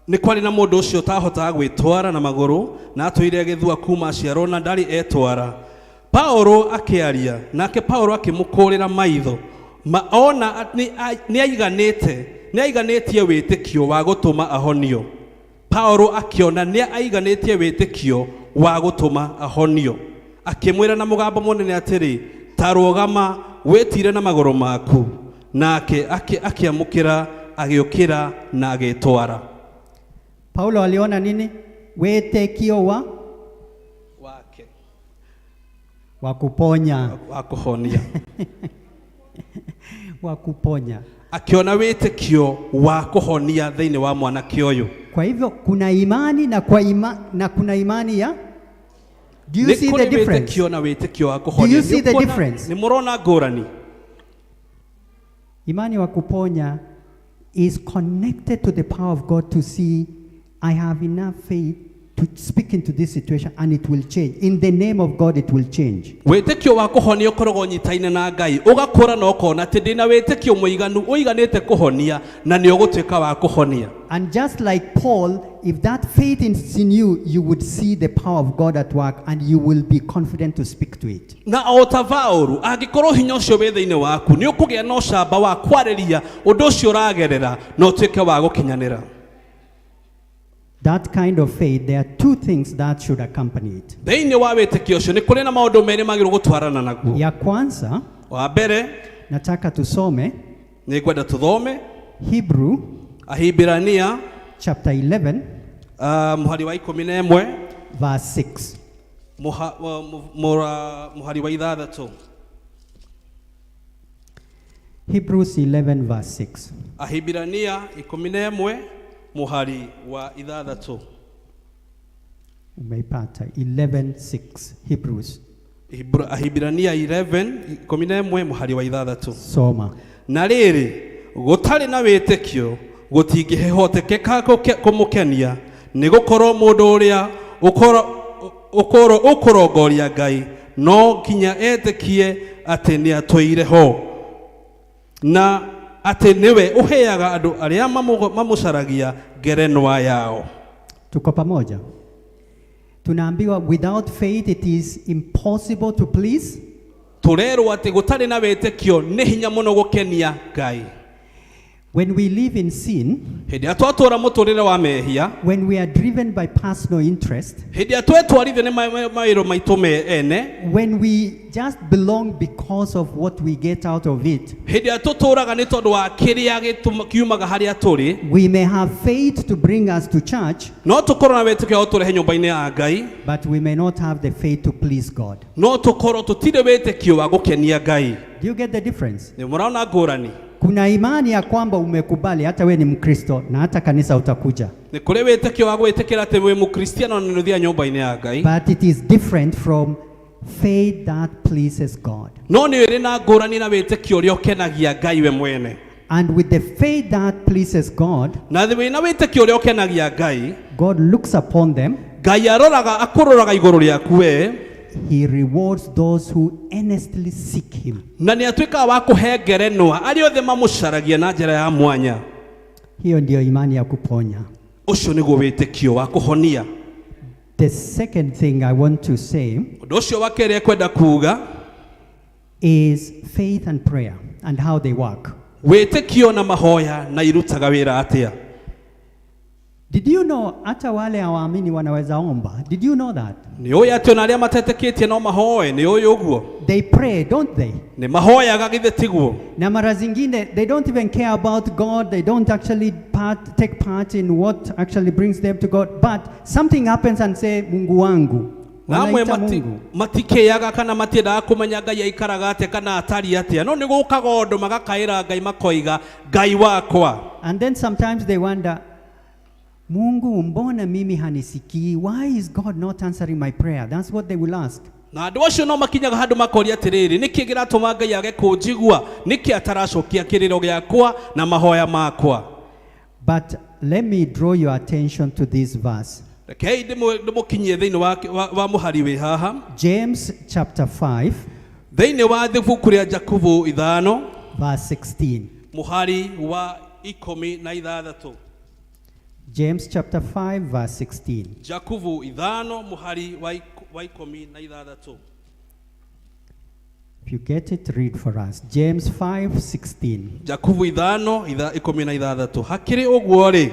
nĩ kwarĩ na mũndũ ũcio ũtahotaga gwĩtwara na magũrũ na atũire agĩthua kuma aciarwo na ndarĩ etwara. Paulo akĩaria, nake Paulo akĩmũkũrĩra maitho. Ma ona nĩ aiganĩtie wĩtĩkio wa gũtũma ahonio. Paulo akĩona nĩ aiganĩtie wĩtĩkio wa gũtũma ahonio. Akĩmwĩra na mũgambo mũnene atĩrĩ, ta rũgama wĩtire na magũrũ maku. Nake akĩamũkĩra, agĩũkĩra na agĩtwara. Paulo aliona nini? Wĩtĩkio wa wake wa kuponya. Wa kũhonia. Wa kuponya. Akiona wĩtĩkio wa kũhonia thĩinĩ wa mwanake ũyũ. Kwa hivyo kuna imani na kwa na kuna imani ya Do you Nĩ see kũrĩ the difference? wĩtĩkio na wĩtĩkio wa Do kũhonia. you see Nĩ the ũkuona- difference? nĩ mũrona ngũrani. Imani wa kuponya is connected to the power of God to see I have enough faith to speak into this situation and it will change. In the name of God, it will change. Wĩtĩkio wa kũhonia ũkoragwo ũnyitaine na Ngai, ũgakũra na ũkona atĩ ndĩna wĩtĩkio mũiganu ũiganĩte kũhonia na nĩ ũgũtuĩka wa kũhonia. And just like Paul, if that faith is in you, you would see the power of God at work and you will be confident to speak to it. Na o ta Paũlũ, angĩkorwo hinya ũcio wĩ thĩinĩ waku, nĩ ũkũgĩa na ũcamba wa kwarĩria ũndũ ũcio ũragerera na ũtuĩke wa gũkinyanĩra. That kind of faith, there are two things that should accompany it. Thĩinĩ wa wĩtĩkio ũcio nĩ kũrĩ na maũndũ merĩ magĩrĩirwo gũtwarana naguo. Ya kwanza, Wa mbere, nataka tusome nĩ ngwenda tũthome Hebrew Ahibirania chapter 11 mũhari wa 11 verse 6. Mũhari wa 6. Hebrews 11 verse 6. Ahibirania 11 mũhari wa 6. Umeipata 11:6 Hebrews. Ahibirania 11 11 mũhari wa 6. Soma. Na rĩrĩ, gũtarĩ na wĩtĩkio gũtingĩhotekeka kũmũkenia, nĩ gũkorwo mũndũ ũrĩa ũkũrongoria Ngai no nginya etĩkie atĩ nĩatũire ho, na atĩ nĩwe ũheaga andũ arĩa mamũcaragia ngerenwa yao. Tuko pamoja? Tunaambiwa without faith it is impossible to please. Tũrerwo atĩ gũtarĩ na wĩtĩkio nĩ hinya mũno gũkenia Ngai. When we live in sin, Hĩndĩ ĩrĩa twatũra mũtũrĩre wa mehia, when we are driven by personal interest, hĩndĩ ĩrĩa twetwarithio nĩ mawĩro maitũ me ene, when we just belong because of what we get out of it, hĩndĩ ĩrĩa tũtũraga nĩ tondũ wa kĩrĩa kiumaga harĩa tũrĩ, we may have faith to bring us to church, no tũkorwo na wĩtĩkio wa gũtũrehe nyũmba-inĩ ya Ngai, but we may not have the faith to please God. no tũkorwo tũtirĩ wĩtĩkio wa gũkenia Ngai. Do you get the difference? Nĩ mũrona ngũrani? Kuna imani ya kwamba umekubali hata we ni Mkristo na hata kanisa utakuja. Nĩ kũrĩ wĩtĩkio wa gwĩtĩkĩra atĩ wĩ Mũkristiano na nĩ ũthiaga nyũmba-inĩ ya Ngai. But it is different from faith that pleases God. No nĩ ĩrĩ na ngũrani na wĩtĩkio ũrĩa ũkenagia Ngai we mwene. And with the faith that pleases God, Na wĩna wĩtĩkio ũrĩa ũkenagia Ngai, God looks upon them. Ngai aroraga akũroraga igũrũ rĩaku we. He rewards those who earnestly seek him. Na nĩ atuĩkaga wa kũhe ngerenwa arĩa othe mamũcaragia na njĩra ya mwanya. Hiyo ndio imani ya kuponya. Ũcio nĩguo wĩtĩkio wa kũhonia. The second thing I want to say Ũndũ ũcio wa kerĩ ekwenda kuuga is faith and prayer and how they work. Wĩtĩkio na mahoya na irutaga wĩra atĩa? Did you know hata wale hawaamini wanaweza omba? Did you know that? Nĩ ũĩ atĩ ona arĩa matetĩkĩtie no mahoe, nĩ ũĩ ũguo? They pray, don't they? Nĩ mahoyaga githĩ tiguo? Na mara zingine they don't even care about God. They don't actually take part in what actually brings them to God. But something happens and say, Mungu wangu. Na amwe Wanaita Mungu. matikĩaga kana matiendaga kũmenya Ngai aikaraga atĩa kana atariĩ atĩa, no nĩ gũkaga ũndũ magakaĩra Ngai makoiga Ngai wakwa. And then sometimes they wonder, Mungu mbona mimi hanisikii? Why is God not answering my prayer? That's what they will ask. Na andũ acio no makinyaga handũ makoria atĩrĩrĩ, nĩkĩ kĩratũma Ngai age kũnjigua? Nĩkĩ ataracokia kĩrĩro gĩakwa na mahoya makwa? But let me draw your attention to this verse. Rekei ndĩmũkinyie thĩinĩ wa mũhari wĩ haha. James chapter 5, Thĩinĩ wa ibuku rĩa Jakubu 5, verse 16. Mũhari wa 16. James chapter 5 verse 16. Jakubu 5 mũhari wa 16. If you get it, read for us. James 5:16. Jakubu 5 16. Hakĩrĩ ũguo rĩ,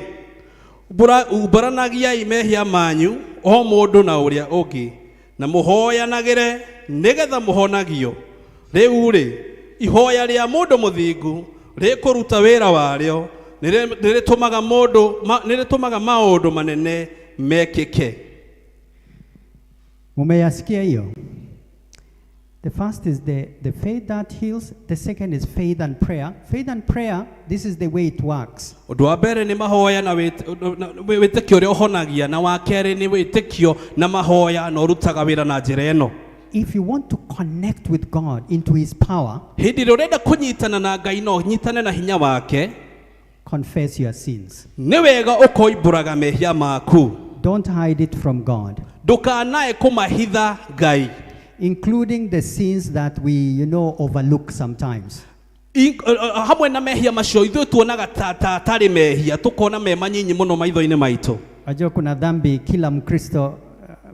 umbũranagiai mehia manyu o mũndũ na ũrĩa ũngĩ, na mũhoyanagĩre nĩgetha mũhonagio. Rĩu rĩ, ihoya rĩa mũndũ mũthingu rĩkũruta wĩra warĩo, nĩrĩtũmaga maũndũ manene mekĩke. Mumeyasikia hiyo? The first is the faith that heals. The second is faith and prayer. Faith and prayer, this is the way it works. Ũndũ wa mbere nĩ mahoya na wĩtĩkio ũrĩa ũhonagia, na wa kerĩ nĩ wĩtĩkio na mahoya na ũrutaga wĩra na njĩra ĩno. If you want to connect with God into his power, hĩndĩ ĩrĩa ũrenda kũnyitana na Ngai no ũnyitane na hinya wake, confess your sins. Nĩ wega ũkoimbũraga mehia maku. Don't hide it from God. Ndũkanae kũmahitha Ngai. Including the sins that we, you know, overlook sometimes. Hamwe na mehia macio ithuĩ tuonaga ta tarĩ mehia, tũkona me manyinyi mũno maitho-inĩ maitũ. Wajua kuna dhambi kila Mkristo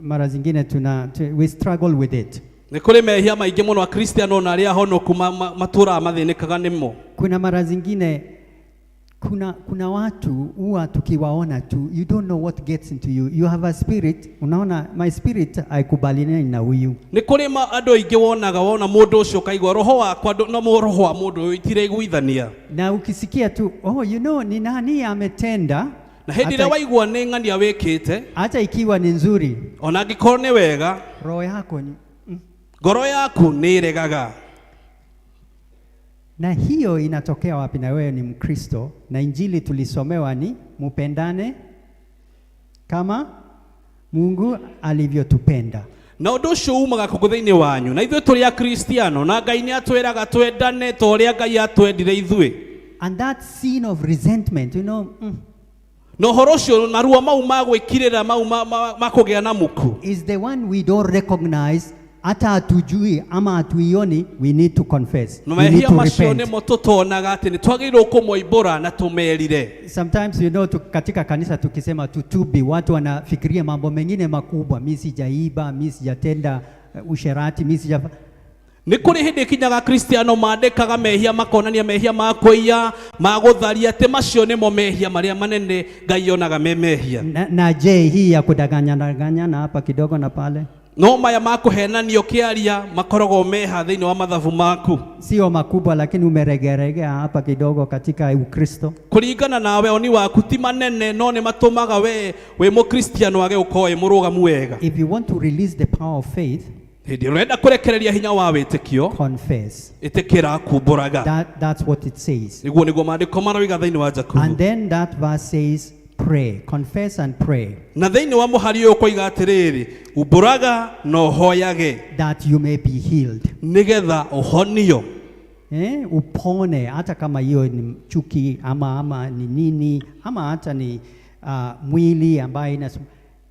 mara zingine we struggle with it. Nĩ kũrĩ mehia maingĩ mũno Akristiano na arĩa ahonoku matũraga mathĩnĩkaga nĩmo. Kuna mara zingine kuna watu huwa tukiwaona tu, you don't know what gets into you. You have a spirit, unaona my spirit haikubaliani na huyu. Nĩ kũrĩ andũ aingĩ wonaga wona mũndũ ũcio ũkaigua roho wakwa no roho wa mũndũ ũyũ itiraiguithania. Na ukisikia tu, oh, you know, ni nani ametenda? Na hĩndĩ ĩrĩa waigua nĩ ng'ania wĩkĩte, hata ikiwa ni nzuri, ona angĩkorwo nĩ wega, roho yako ni, ngoro yaku nĩ ĩregaga. Na hiyo inatokea wapi? Na wewe ni Mkristo na injili tulisomewa ni mupendane kama Mungu alivyotupenda. Na ũndũ ũcio umaga kũkũ thĩinĩ wanyu, na ithuĩ tũrĩ Akristiano na Ngai nĩ atwĩraga twendane ta ũrĩa Ngai atwendire ithuĩ. And that sin of resentment, you know, na ũhoro ũcio maruo mau ma gwĩkirĩra mau ma kũgĩa na muku is the one we don't recognize. Hata hatujui ama hatuioni, we need to confess. Na We need mehia to macio repent. nĩmo tũtonaga atĩ nĩ twagĩrĩirwo kũmoimbũra na tũmerire. Sometimes, you know, katika kanisa tukisema tutubi, watu wanafikiria mambo mengine makubwa. Mimi sijaiba, mimi sijatenda usherati, mimi sija. Nĩ kũrĩ hĩndĩ ĩkinyaga Kristiano mandĩkaga mehia makonania mehia ma kũiya, ma gũtharia, atĩ macio nĩmo mehia marĩa manene Ngai onaga me mehia. Na je, hii ya kudanganyana hapa kidogo na pale? No maya ma kũhenanio kĩaria makoragwo meha thĩinĩ wa mathabu maku. Sio makubwa lakini umeregeregea hapa kidogo katika Ukristo. Kũringana nawe oni waku ti manene no nĩ matũmaga we wĩ mũkristiano age gũkorwo wĩ mũrũgamu wega. If you want to release the power of faith, hĩndĩ ĩrĩa ũrenda kũrekereria hinya wa wĩtĩkio, confess. Ĩtĩkĩra kumbũraga. That's what it says. Nĩguo nĩguo maandĩko maroiga thĩinĩ wa Jakubu. And then that verse says pray, confess and pray. Na thĩinĩ wa mũhari ũyũ ũkoiga atĩrĩrĩ, umbũraga na ũhoyage, that you may be healed. Nĩgetha ũhonio. Upone hata kama hiyo ni chuki ama ni nini ama hata ni mwili ambaye ina,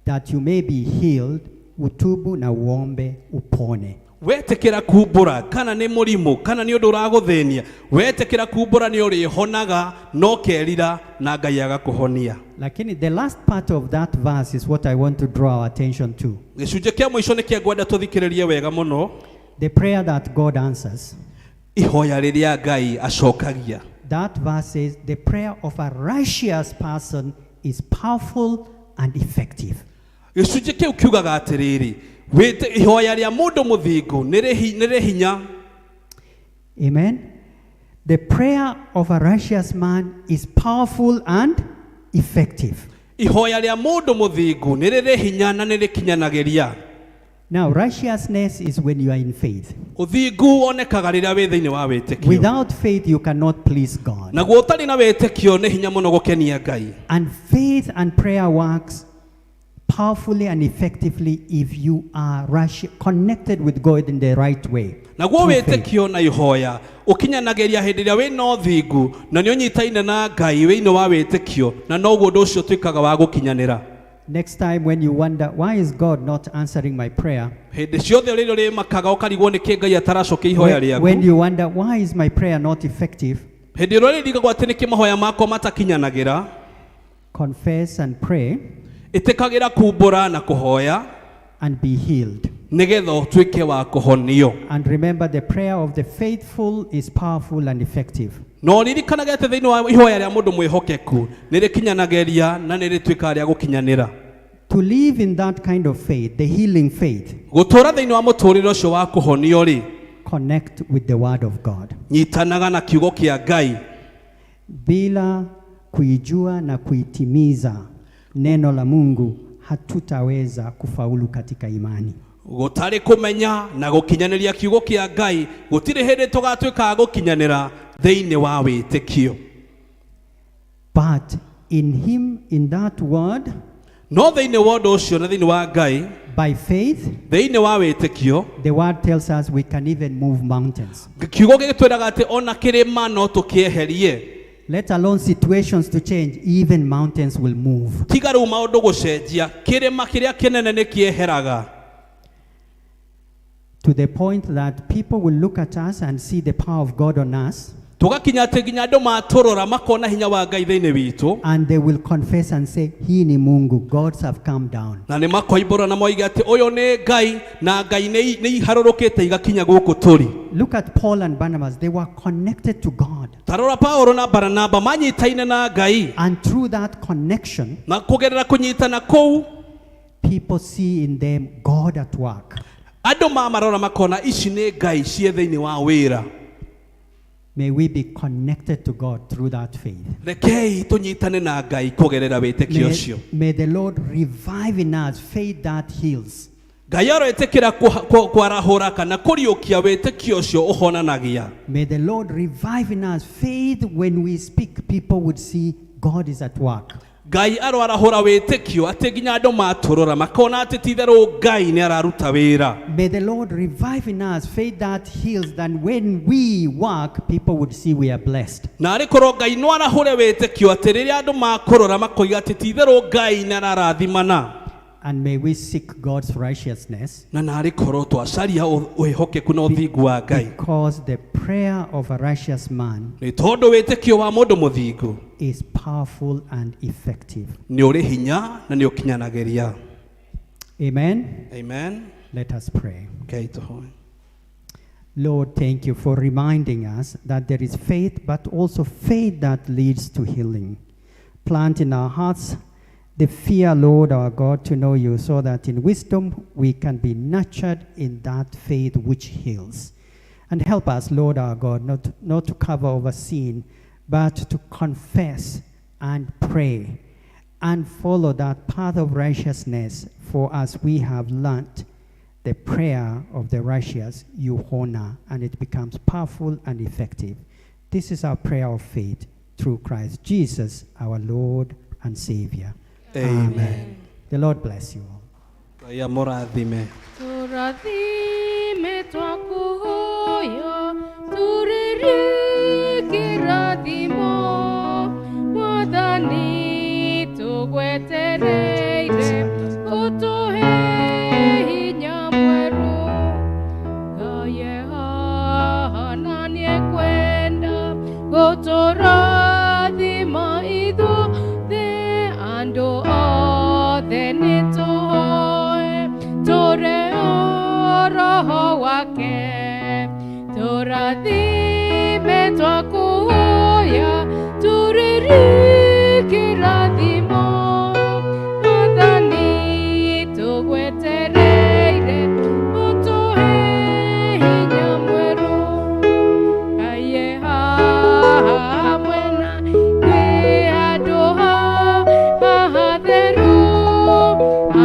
that you may be healed, utubu na uombe upone. Wetĩkĩra kumbũra kana nĩ mũrimũ kana nĩ ũndũ ũragũthĩnia, wetĩkĩra kumbũra nĩ ũrĩhonaga no kerira na Ngai agakũhonia. Lakini the last part of that verse is what I want to draw our attention to. Gĩcunjĩ kĩa mũico nĩ kĩa ngwenda tũthikĩrĩrie wega mũno. The prayer that God answers. Ihoya rĩrĩa Ngai acokagia. That verse says the prayer of a righteous person is powerful and effective. Gĩcunjĩ kĩu kiugaga atĩrĩrĩ, ihoya rĩa mũndũ mũthingu nĩ rĩ hinya. Amen. The prayer of a righteous man is powerful and effective. Ihoya rĩa mũndũ mũthingu nĩ rĩrĩ hinya na nĩ rĩkinyanagĩria. Now, righteousness is when you are in faith. Ũthingu wonekaga rĩrĩa wĩ thĩinĩ wa wĩtĩkio. Without faith, you cannot please God. Naguo ũtarĩ na wĩtĩkio nĩ hinya mũno gũkenia Ngai. And faith and prayer works powerfully and effectively if you are connected with God in the right way. Naguo wĩtĩkio na ihoya ũkinyanagĩria hĩndĩ ĩrĩa wĩna ũthingu na nĩ ũnyitaine na Ngai wĩinĩ wa wĩtĩkio, na noguo ũndũ ũcio ũtuĩkaga wa gũkinyanĩra. Next time when you wonder why is God not answering my prayer, hĩndĩ ciothe rĩrĩa ũrĩmakaga ũkarigwo nĩ kĩ Ngai ataracokia ihoya rĩaku, when you wonder why is my prayer not effective, hĩndĩ ĩrĩa ũrĩrigagwo atĩ nĩkĩ mahoya makwa matakinyanagĩra, confess and pray, ĩtĩkagĩra kumbũra na kũhoya, and be healed. Nĩgetha ũtuĩke wa kũhonio. And remember, the prayer of the faithful is powerful and effective. Na ũririkanage atĩ thĩinĩ wa ihoya rĩa mũndũ mwĩhokeku nĩ rĩkinyanagĩria na nĩ rĩtuĩkaga rĩa gũkinyanĩra. To live in that kind of faith, the healing faith, gũtũũra thĩinĩ wa mũtũũrĩre ũcio wa kũhonio rĩ, connect with the word of God. Nyitanaga na kiugo kĩa Ngai. Bila kuijua na kuitimiza neno la Mungu, hatutaweza kufaulu katika imani. Gũtarĩ kũmenya na gũkinyanĩria kiugo kĩa Ngai gũtirĩ hĩndĩ tũgatuĩka a gũkinyanĩra thĩinĩ wa wĩtĩkio. But in him, in that word, no thĩinĩ wa ũndũ ũcio na thĩinĩ wa Ngai, by faith, thĩinĩ wa wĩtĩkio, the word tells us we can even move mountains. Kiugo gĩgĩtwĩraga atĩ ona kĩrĩma no tũkĩeherie. Let alone situations to change, even mountains will move. Tiga rĩu maũndũ gũcenjia, kĩrĩma kĩrĩa kĩnene nĩ kĩeheraga. To the point that people will look at us and see the power of God on us. Tũgakinya atĩ nginya andũ matũrora makona hinya wa Ngai thĩinĩ witũ. And they will confess and say, Hii ni Mungu, gods have come down. Na nĩ makoimbũra na moige atĩ ũyũ nĩ Ngai na Ngai nĩ iharũrũkĩte igakinya gũkũ tũrĩ. Look at Paul and Barnabas, they were connected to God. Ta rora Paulo na Baranaba manyitaine na Ngai. And through that connection, na kũgerera kũnyitana kũu, people see in them God at work. Andũ mamarora makona ici nĩ Ngai ciĩ thĩinĩ wa wĩra. May we be connected to God through that faith. Rekei tũnyitane na Ngai kũgerera wĩtĩkio ũcio. May the Lord revive in us faith that heals. Ngai aroĩtĩkĩra kwarahũra kana kũriũkia wĩtĩkio ũcio ũhonanagia. May the Lord revive in us faith when we speak, people would see God is at work. Ngai aroarahũra wĩtĩkio atĩ nginya andũ matũrora makona atĩ ti itherũ Ngai nĩ araruta wĩra. May the Lord revive in us faith that heals, that when we work, people would see we are blessed. Na arĩ korwo Ngai no arahũre wĩtĩkio atĩ rĩrĩa andũ makũrora makoiga atĩ ti itherũ Ngai nĩ ararathimana. And may we seek God's righteousness. Na narĩ korwo twacaria wĩhokeku na ũthingu wa Ngai. Because the prayer of a righteous man Nĩ tondũ wĩtĩkio wa mũndũ mũthingu is powerful and effective. nĩ ũrĩ hinya na nĩ ũkinyanagĩria. Amen. Amen. Let us pray. Okay, tũhoe. Lord, thank you for reminding us that there is faith, but also faith that leads to healing. Plant in our hearts the fear, Lord our God, to know you, so that in wisdom we can be nurtured in that faith which heals. And help us, Lord our God, not to cover over sin, but to confess and pray and follow that path of righteousness, for as we have learnt, the prayer of the righteous you honor, and it becomes powerful and effective. This is our prayer of faith through Christ Jesus, our Lord and Savior. Amen. Amen. The Lord bless you all. Ngai amũrathime. Tũrathime twakuhoya, tũrĩrĩ kĩrathimo, Mwathani tũgwetereire, ũtũhe hinya mwerũ. Ngai e haha na nĩekwenda gũtũrathima ithuothe, andũ othe nĩtũhoe, tũreo Roho wake. Tũrathime twakuhoya, tũrĩrĩ kĩrathimo, Mwathani tũgwetereire, ũtũhe hinya mwerũ. Ngai e haha hamwe na ithuĩ handũ haha hatheru,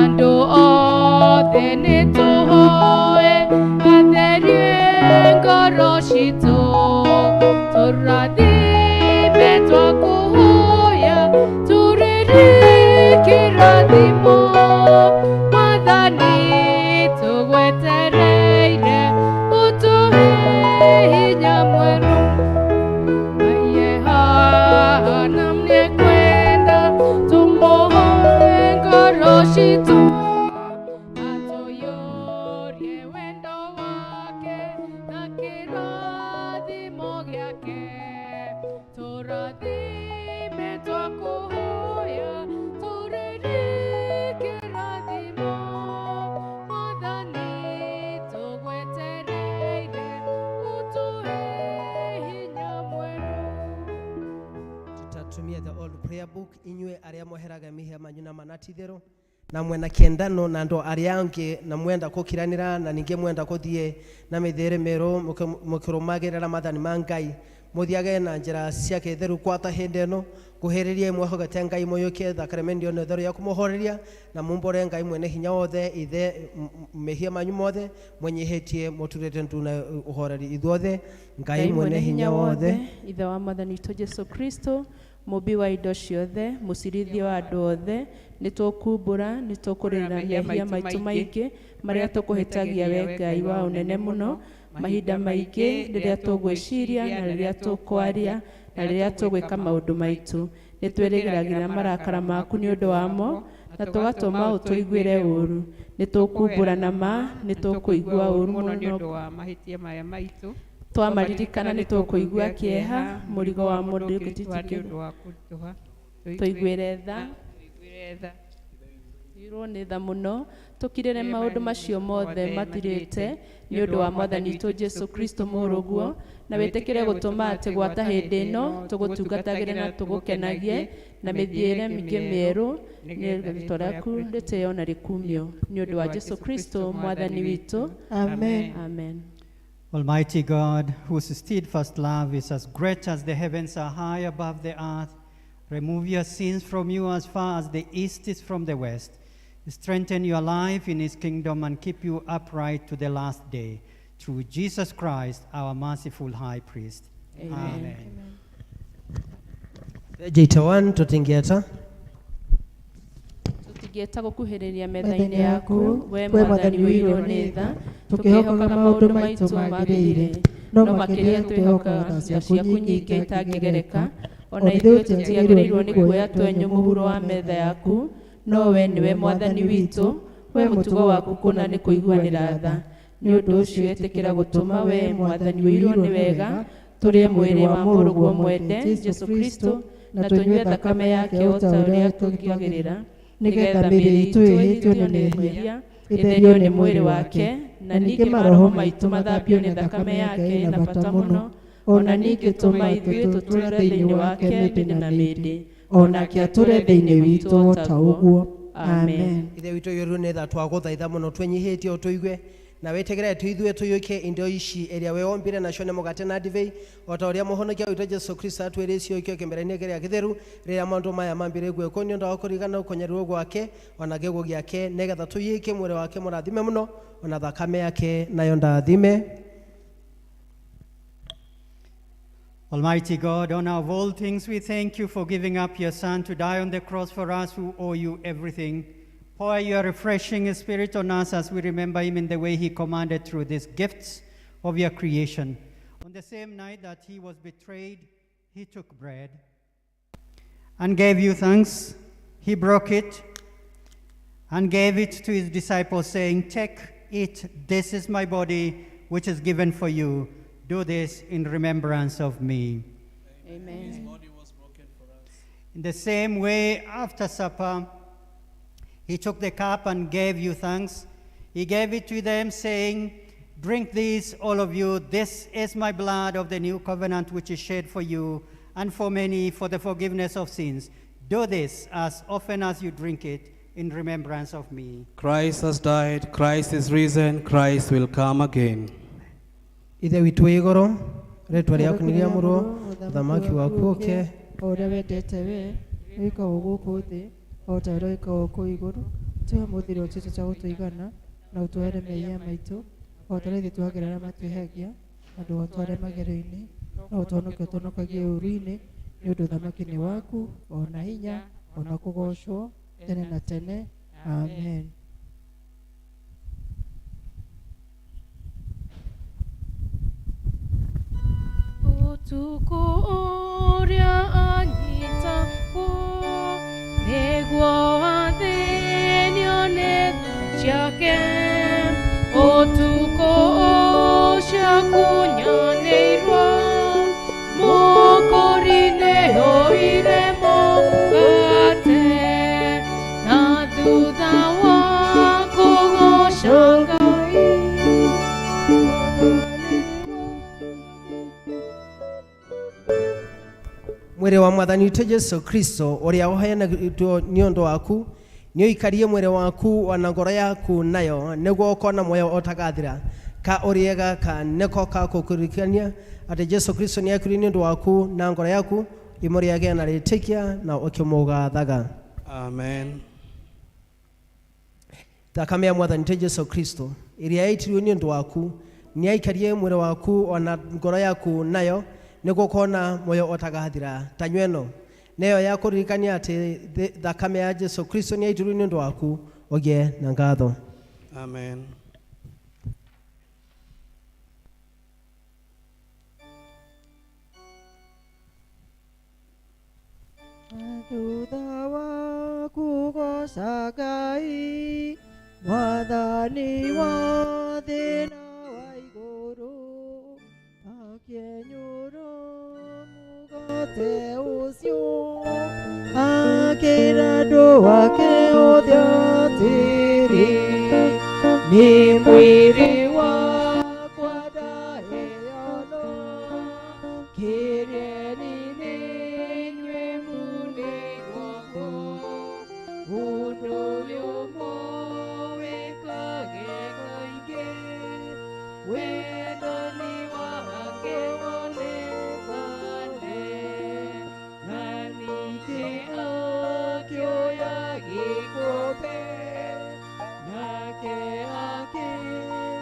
andũ othe nĩtũhoe, atherie ngoro citũ. Tũrathime twakuhoya, tũrĩrĩ kĩrathimo, Mwathani tũgwetereire, ũtũhe hinya mwerũ. Ngai e haha na nĩekwenda tũmũhoe ngoro citũ, atũiyũrie wendo wake na kĩrathimo gĩake. Tũrathime twakuhoya, tũrĩrĩ kĩrathimo, Mwathani tũgwetereire, ũtũhe hinya mwerũ. Tutatumia the old prayer book, inyue aria mweheraga mihia manyu na manatithero na mwena kiendano na andu aria angi na mwenda kukiranira na ningi mwenda kuthie na mithiire miru mukirumagirira mathani ma Ngai. Muthiage na njira cia kitheru gwata hindi ino kuhiriria mwehogete Ngai muyukie thakramenti ono theru ya kumuhoreria na mumbore Ngai mwene hinya wothe ithe mehia manyu mothe mwenyihitie muturite ndu na uhoreri ithuothe Ngai mwene hinya wothe ithe wa mwathani witũ Jesu Kristo mũmbi wa indo ciothe mũcirithia wa andũ othe nĩ tũkumbũra nĩ tũkũrĩra mehia maitũ maingĩ marĩa tũkũhĩtagia we Ngai wa ũnene mũno mahinda maingĩ rĩrĩa tũgwĩciria na rĩrĩa tũkwaria na rĩrĩa tũgwĩka maũndũ maitũ nĩ twĩrĩgĩragĩra marakara maku nĩ ũndũ wamo na tũgatũma ũtũiguĩre ũũru nĩ tũkumbũra na ma nĩ tũkũigua ũũru mũno nĩ mũno ũndũ wa mahĩtia maya maitũ twamaririkana nĩ tũkũigua kĩeha mũrigo wa mũndũ nĩ ũkĩtitikĩra ũndũ wa kũritũha tũiguĩre tha tũiguĩre tha tuirwo nĩ tha mũno tũkirĩre maũndũ macio mothe mathirĩte nĩ ũndũ wa mwathani witũ Jesu Kristo mũrũguo na wĩtĩkĩre gũtũma atĩ gwata hĩndĩ ĩno tũgũtungatagĩre na tũgũkenagie na mĩthiĩre mĩingĩ mĩerũ nĩ rĩĩtwa rĩaku rĩtĩo na rĩkumio nĩ ũndũ wa Jesu Kristo mwathani witũ. Amen. Amen. Almighty God, whose steadfast love is as great as the heavens are high above the earth, remove your sins from you as far as the east is from the west. Strengthen your life in his kingdom and keep you upright to the last day. Through Jesus Christ, our merciful high priest. Amen. Amen. J1 tutingieta Tũtingĩeta gũkuhĩrĩria metha-inĩ yaku we we mwathani Mwathani ũiyũirwo ũiyũirwo nĩ nĩ tha tha, tũkĩhokaga tũkĩhokaga maũndũ maũndũ maitũ maitũ magĩrĩire magĩrĩire, no no makĩria makĩria twĩhokaga twĩhokaga tha tha ciaku ciaku nyingĩ nyingĩ itangĩgereka itangĩgereka ona ona ithuĩ ithuĩ tũtiagĩrĩirwo tũtiagĩrĩirwo nĩ nĩ kuoya kuoya twenyũ twenyũ mũhuro mũhuro wa wa metha metha yaku yaku, no no we we nĩwe nĩwe mwathani Mwathani witũ witũ, we we mũtugo mũtugo waku waku kũna kũna nĩ nĩ kũiguanĩra kũiguanĩra tha tha. nĩ Nĩ ũndũ ũndũ ũcio ũcio ĩtĩkĩra ĩtĩkĩra gũtũma gũtũma we we mwathani Mwathani ũiyũirwo ũiyũirwo nĩ nĩ wega wega, tũrĩe tũrĩe mwĩrĩ mwĩrĩ wa wa mũrũguo mũrũguo mwende mwende Jesu Jesu Kristo Kristo, na na tũnyue tũnyue thakame thakame yake yake o o ta ta ũrĩa ũrĩa tũngĩagĩrĩra tũngĩagĩrĩra, nĩgetha nĩgetha mĩĩrĩ mĩĩrĩ itũ itũ ĩhĩtio ĩhĩtio nĩ nĩ mehia mehia, ĩtherio ĩtherio nĩ nĩ mwĩrĩ mwĩrĩ wake wake, na na ningĩ ningĩ maroho maroho maitũ maitũ mathambio mathambio nĩ nĩ thakame thakame yake yake ĩna ĩna bata bata mũno mũno, ona ona ningĩ ningĩ tũma tũma ithuĩ ithuĩ tũtũũre tũtũũre thĩinĩ thĩinĩ wake wake mĩndĩ mĩndĩ na na mĩndĩ mĩndĩ, o o nake nake atũũre atũũre thĩinĩ thĩinĩ witũ witũ o o ta ta guo. ũguo. Amen. Amen. Ithe witũ ũiyũirwo nĩ tha twagũthaitha mũno twĩnyihĩtie ũtũigue na wĩtĩkĩre atĩ ithuĩ tũiyũkie indo ici ĩrĩa we wombire nacio nĩ mũgate na ndibei o ta ũrĩa mũhonokia witũ Jesu Kristo atwĩrĩ ciũkio kĩmera-inĩ kĩrĩa gĩtheru rĩrĩa maũndũ maya mambire gwĩkwo nĩ ũndũ wa kũririkana ũkonyerirwo gwake ona gĩguũ gĩake nĩgetha tũiyũkie mwĩrĩ wake mũrathime mũno ona thakame yake nayo ndathime. Almighty God, owner of all things, we thank you for giving up your Son to die on the cross for us who owe you everything. Pour your refreshing spirit on us as we remember him in the way he commanded through these gifts of your creation. On the same night that he was betrayed, he took bread and gave you thanks. He broke it and gave it to his disciples, saying, Take it, this is my body, which is given for you. Do this in remembrance of me. Amen. In the same way, after supper, he took the cup and gave you thanks. He gave it to them, saying, Drink this, all of you. This is my blood of the new covenant, which is shed for you and for many for the forgiveness of sins. Do this as often as you drink it in remembrance of me. Christ has died, Christ is risen, Christ will come again. Ithe witũ wĩ igũrũ rĩtwa rĩaku nĩ rĩamũrwo ũthamaki waku ũke o ũrĩa wendete we wĩkagwo gũkũ thĩ o ta ũrĩa wĩkagwo kũu igũrũ tũhe ũmũthĩ irio citũ cia gũtũigana na ũtuohere mehia maitũ o ta ũrĩa ithuĩ tuohagĩra arĩa matwĩhagia na ndũgatware magerio-inĩ no ũtũhonokie ũtũhonokagie ũũru-inĩ nĩ ũndũ ũthamaki nĩ waku o na hinya o na kũgoocwo tene na tene. Amen. Ũtukũ ũrĩa anyitagwo nĩguo athĩnio nĩ thũ ciake ũtukũ ũcio akunyanĩirwo mũkũri nĩoire mũgate na thutha wa kũgooca Ngai Mwĩrĩ wa mwathani witũ Jesu Kristo ũrĩa ũheanĩtwo nĩ ũndũ waku nĩ ũikarie mwĩrĩ waku ona ngoro yaku nayo nĩguo ũkona muoyo ũtagathira. Ka ũrĩe gaka nĩko ka kũkũririkania atĩ Jesu Kristo nĩ akuire nĩ ũndũ waku na ngoro yaku imũrĩage na rĩtĩkia na ũkĩmũgathaga. Amen. Thakame ya mwathani tĩ Jesu Kristo ĩrĩa yaitirwo nĩ ũndũ waku nĩ aikarie mwĩrĩ waku ona ngoro yaku nayo nĩguo ũkona muoyo ũtagathira. Ta nyua ĩno nĩyo ya kũririkania atĩ thakame ya Jesu Kristo nĩ yaitirwo nĩ ũndũ waku ũgĩe na ngatho. Amen. Thutha wa kũgooca Ngai mwathani wa thĩ na wa igũrũ akĩenyũra mũgate ũcio akĩra andũ ake othe atĩrĩ nĩ mwĩrĩ wakwa ndaheana kĩrĩeni nĩnyuĩ mũnĩguo ũndũ ũyũ mũwĩkage kaingĩ wendani wake wonekane na ningĩ akĩoya gĩkombe nake akĩgooca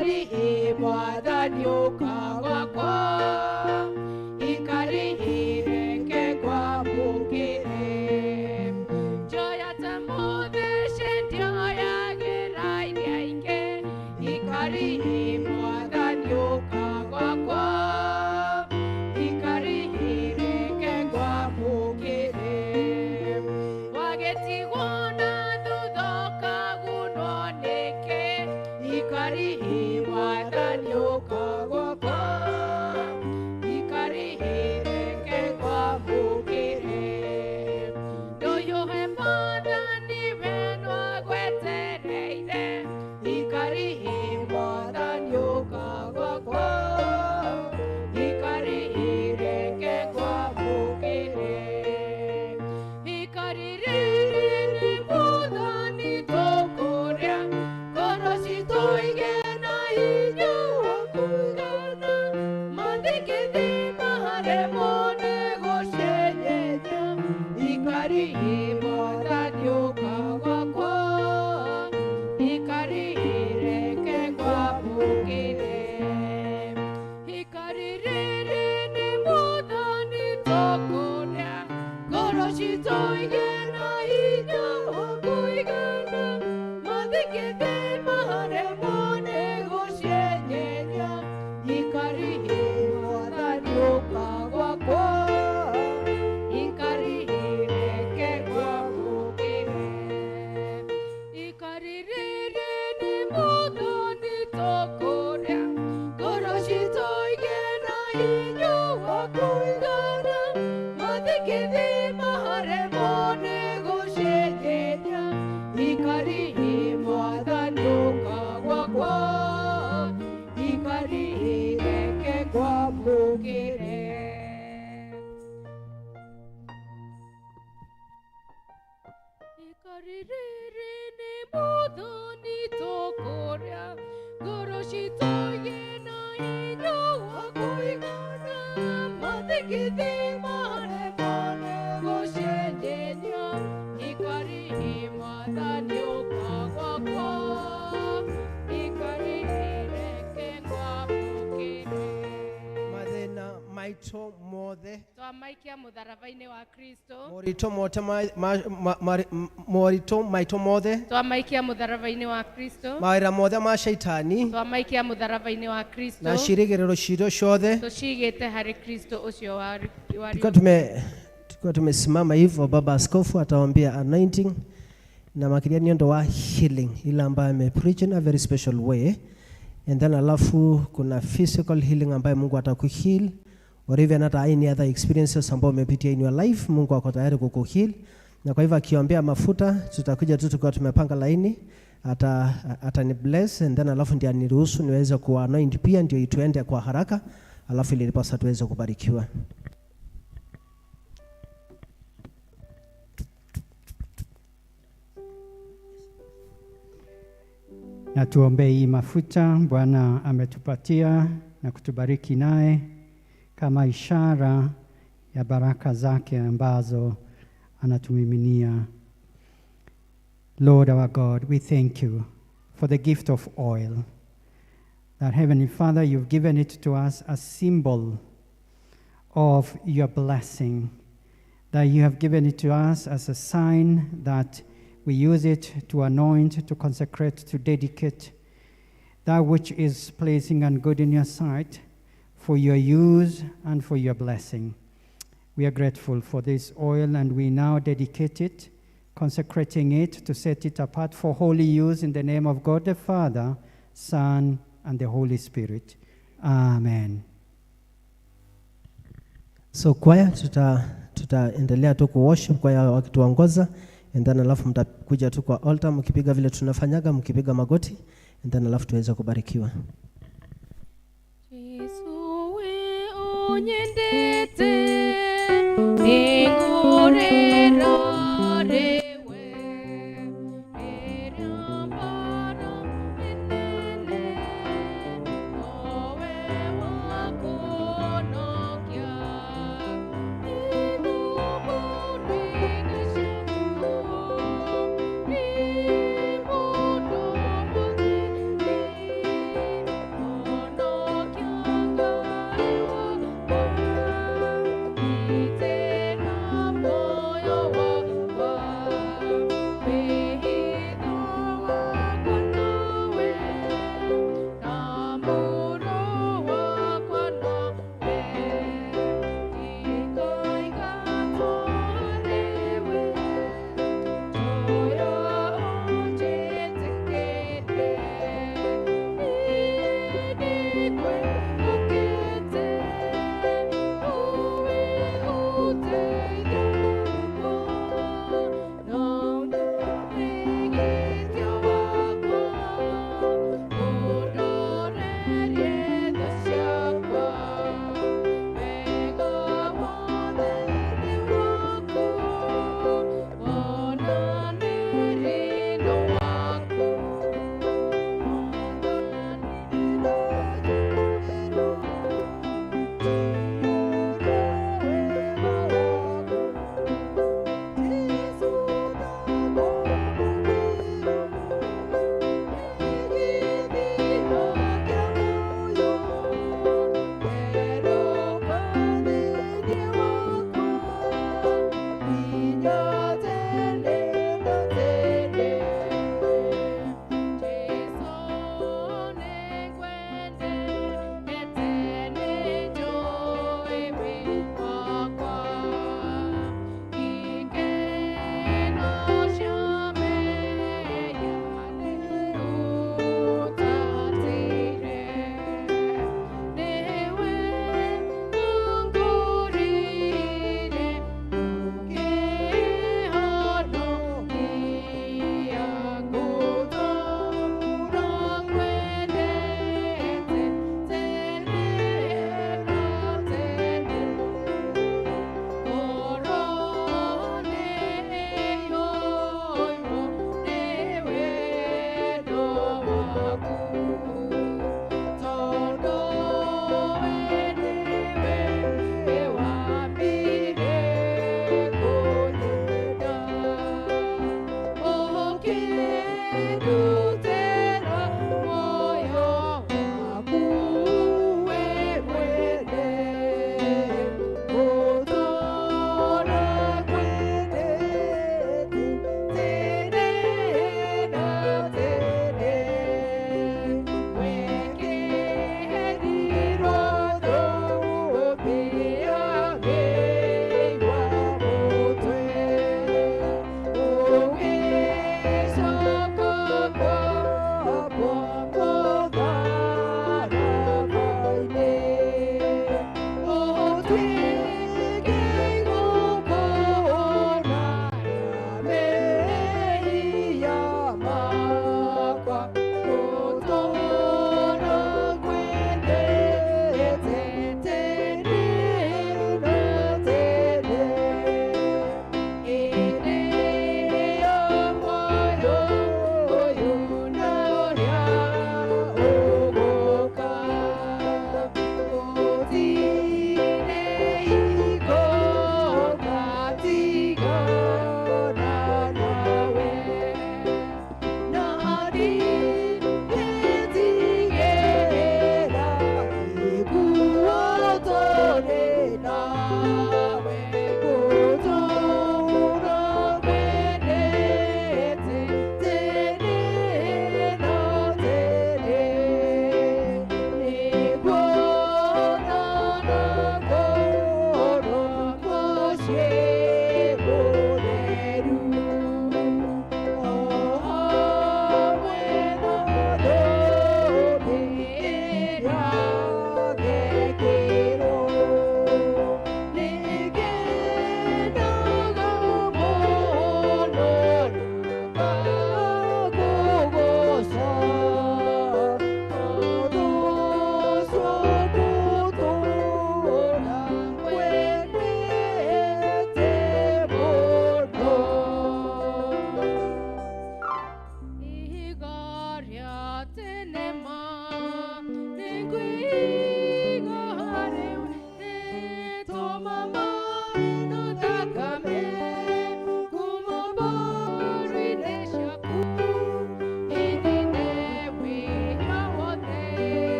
Ikari mwathani ũka gwakwa ikari reke ngwamũkĩre njoya ta mũthece ndioyagĩra iria ingĩ ikari mwathani ũka gwakwa ikari reke ngwamũkĩre wagĩtigwo na thutha ũkagunwo nĩkĩ ikari mwathani ũka gwakwa ikari reke ngwamũkĩre ndũyũhe mwathani wendo agwetereire ikari mwathani ũka gwakwa ikari reke ngwamũkĩre ikari rĩrĩ nĩ mwathani tũkũrĩa ngoro citũ igĩe na hinya wa kũigana mathikĩthi maremwo nĩ gũcenjenia ikari mwathani ũka gwakwa ikari reke ngwamũkĩre ikari rĩrĩ nĩ mwathani tũkũrĩa ngoro citũ igĩe na hinya wa kũigana mathikĩthi maremwo nĩ gũcenjenia ikari mwathani ũka gwakwa ikari reke ngwamũkĩre ikari rĩrĩ nĩ mwathani tũkũrĩa ngoro citũ igĩe na hinya wa kũigana mathikĩthi maremwo nĩ gũcenjenia ikari mwathani ũka gwakwa ikari reke ngwamũkĩre. Ikari rĩrĩ nĩ mwathani tũkũrĩa ngoro citũ igĩe na hinya wa kũigana mathikĩthi maremwo nĩ gũcenjenia ikari mwathani ũka gwakwa ikari reke ngwamũkĩre. Mathĩna maitũ mothe Twamaikia mũtharaba-inĩ wa Kristo moritũ mote moritũ maitũ mothe twamaikia mũtharaba-inĩ wa Kristo mawĩra mothe ma shaitani twamaikia mũtharaba-inĩ wa Kristo na ciĩrĩgĩrĩro citũ ciothe tũcigĩte harĩ Kristo ũcio tukiwa tumesimama hivyo, baba askofu atawaambia anointing na makiria nĩ ũndũ wa healing ile ambayo amepreach in a very special way, and then alafu kuna physical healing ambayo Mungu atakuheal or even hata any other experiences ambayo umepitia in your life, Mungu ako tayari kukuheal. Na kwa hivyo akiombea mafuta, tutakuja tu tukiwa tumepanga laini, atani bless and then alafu ndiye aniruhusu niweze kuanoint pia, ndio ituende kwa haraka, alafu ili ndiposa tuweze kubarikiwa. Na tuombe hii mafuta Bwana ametupatia na kutubariki naye kama ishara ya baraka zake ambazo anatumiminia. Lord our God, we thank you for the gift of oil. That Heavenly Father, you've given it to us a symbol of your blessing. That you have given it to us as a sign that we use it to anoint, to consecrate, to dedicate that which is pleasing and good in your sight for your use and for your blessing. We are grateful for this oil, and we now dedicate it, consecrating it to set it apart for holy use in the name of God the Father, Son, and the Holy Spirit. Amen. So kwaya tutaendelea tu kuworship kwaya wakituongoza, and then alafu mtakuja tu kwa altar mkipiga vile tunafanyaga, mkipiga magoti, and then alafu tuweze kubarikiwa. Jesu we unyendete ningurira rewe erambara enene owe wakunokia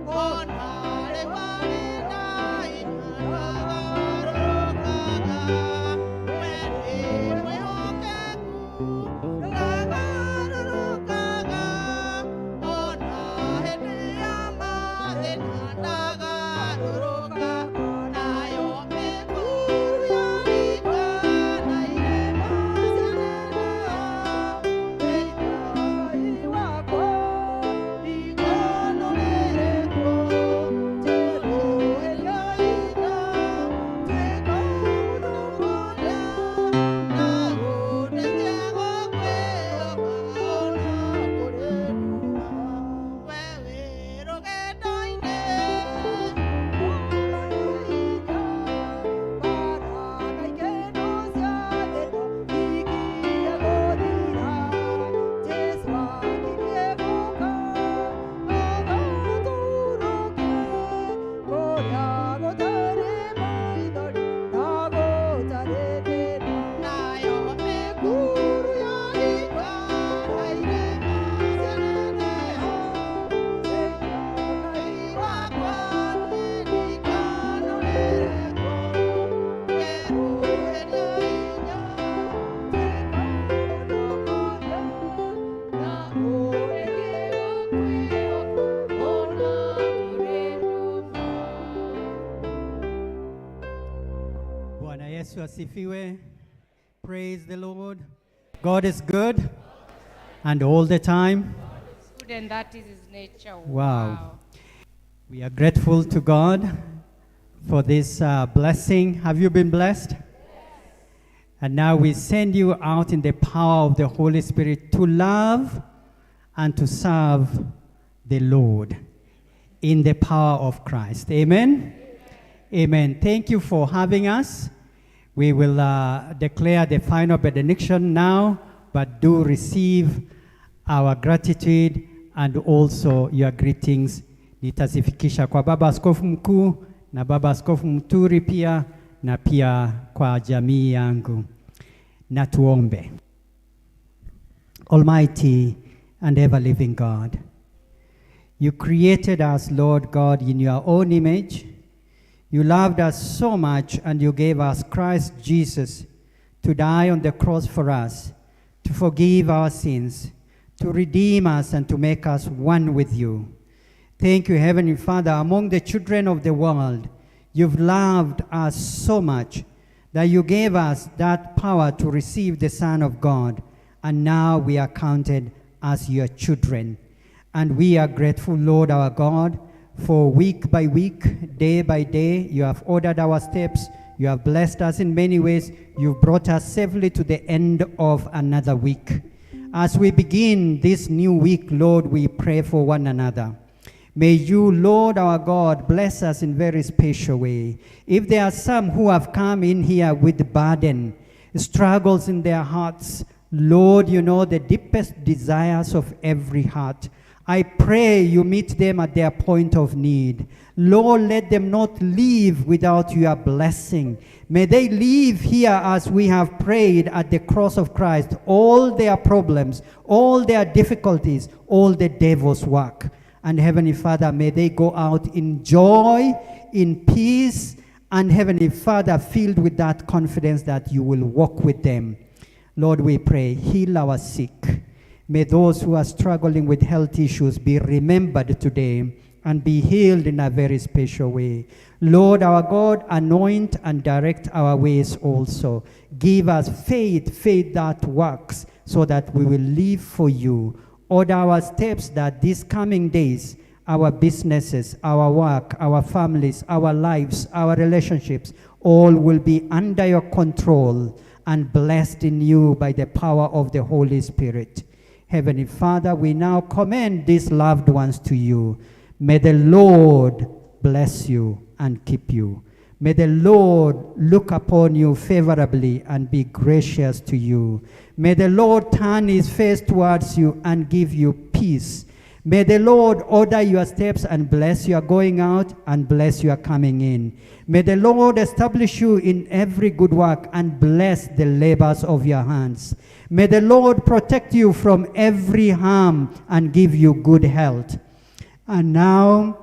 Ona Yesu asifiwe. Praise the Lord. God is good and all the time. Good, and that is his nature. Wow. We are grateful to God for this blessing. Have you been blessed? And now we send you out in the power of the Holy Spirit to love and to serve the Lord in the power of Christ. Amen? Amen. Thank you for having us. We will declare the final benediction now, but do receive our gratitude and also your greetings. Nitazifikisha kwa Baba Askofu Mkuu na Baba Askofu Muturi pia na pia kwa jamii yangu. Na tuombe. Almighty and ever-living God, you created us, Lord God, in your own image. You loved us so much, and you gave us Christ Jesus to die on the cross for us, to forgive our sins, to redeem us, and to make us one with you. Thank you, Heavenly Father. Among the children of the world, you've loved us so much that you gave us that power to receive the Son of God, and now we are counted as your children. And we are grateful, Lord our God, for week by week, day by day, you have ordered our steps. You have blessed us in many ways. You've brought us safely to the end of another week. As we begin this new week, Lord, we pray for one another. May you, Lord our God, bless us in very special way. If there are some who have come in here with burden, struggles in their hearts, Lord, you know the deepest desires of every heart. I pray you meet them at their point of need. Lord, let them not leave without your blessing. May they leave here as we have prayed at the cross of Christ, all their problems, all their difficulties, all the devil's work. And Heavenly Father, may they go out in joy, in peace, and Heavenly Father, filled with that confidence that you will walk with them. Lord, we pray, heal our sick. May those who are struggling with health issues be remembered today and be healed in a very special way. Lord our God, anoint and direct our ways also. Give us faith, faith that works, so that we will live for you. Order our steps that these coming days, our businesses, our work, our families, our lives, our relationships, all will be under your control and blessed in you by the power of the Holy Spirit. Heavenly Father, we now commend these loved ones to you. May the Lord bless you and keep you. May the Lord look upon you favorably and be gracious to you. May the Lord turn his face towards you and give you peace. May the Lord order your steps and bless your going out and bless your coming in. May the Lord establish you in every good work and bless the labors of your hands. May the Lord protect you from every harm and give you good health. And now,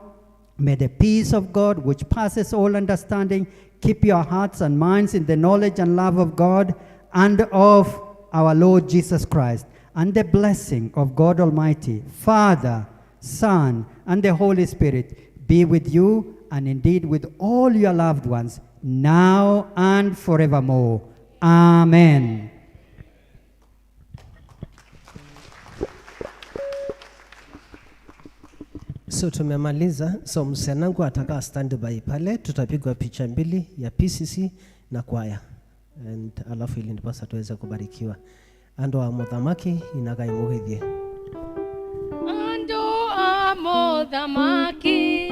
may the peace of God, which passes all understanding, keep your hearts and minds in the knowledge and love of God and of our Lord Jesus Christ. And the blessing of God Almighty, Father, Son, and the Holy Spirit be with you and indeed with all your loved ones, now and forevermore. Amen. So tumemaliza. So msenangu atakaa standby pale, tutapigwa picha mbili ya PCC na kwaya, and alafu ili ndiposa tuweze kubarikiwa. Ando a muthamaki inagaimugithie. Ando a muthamaki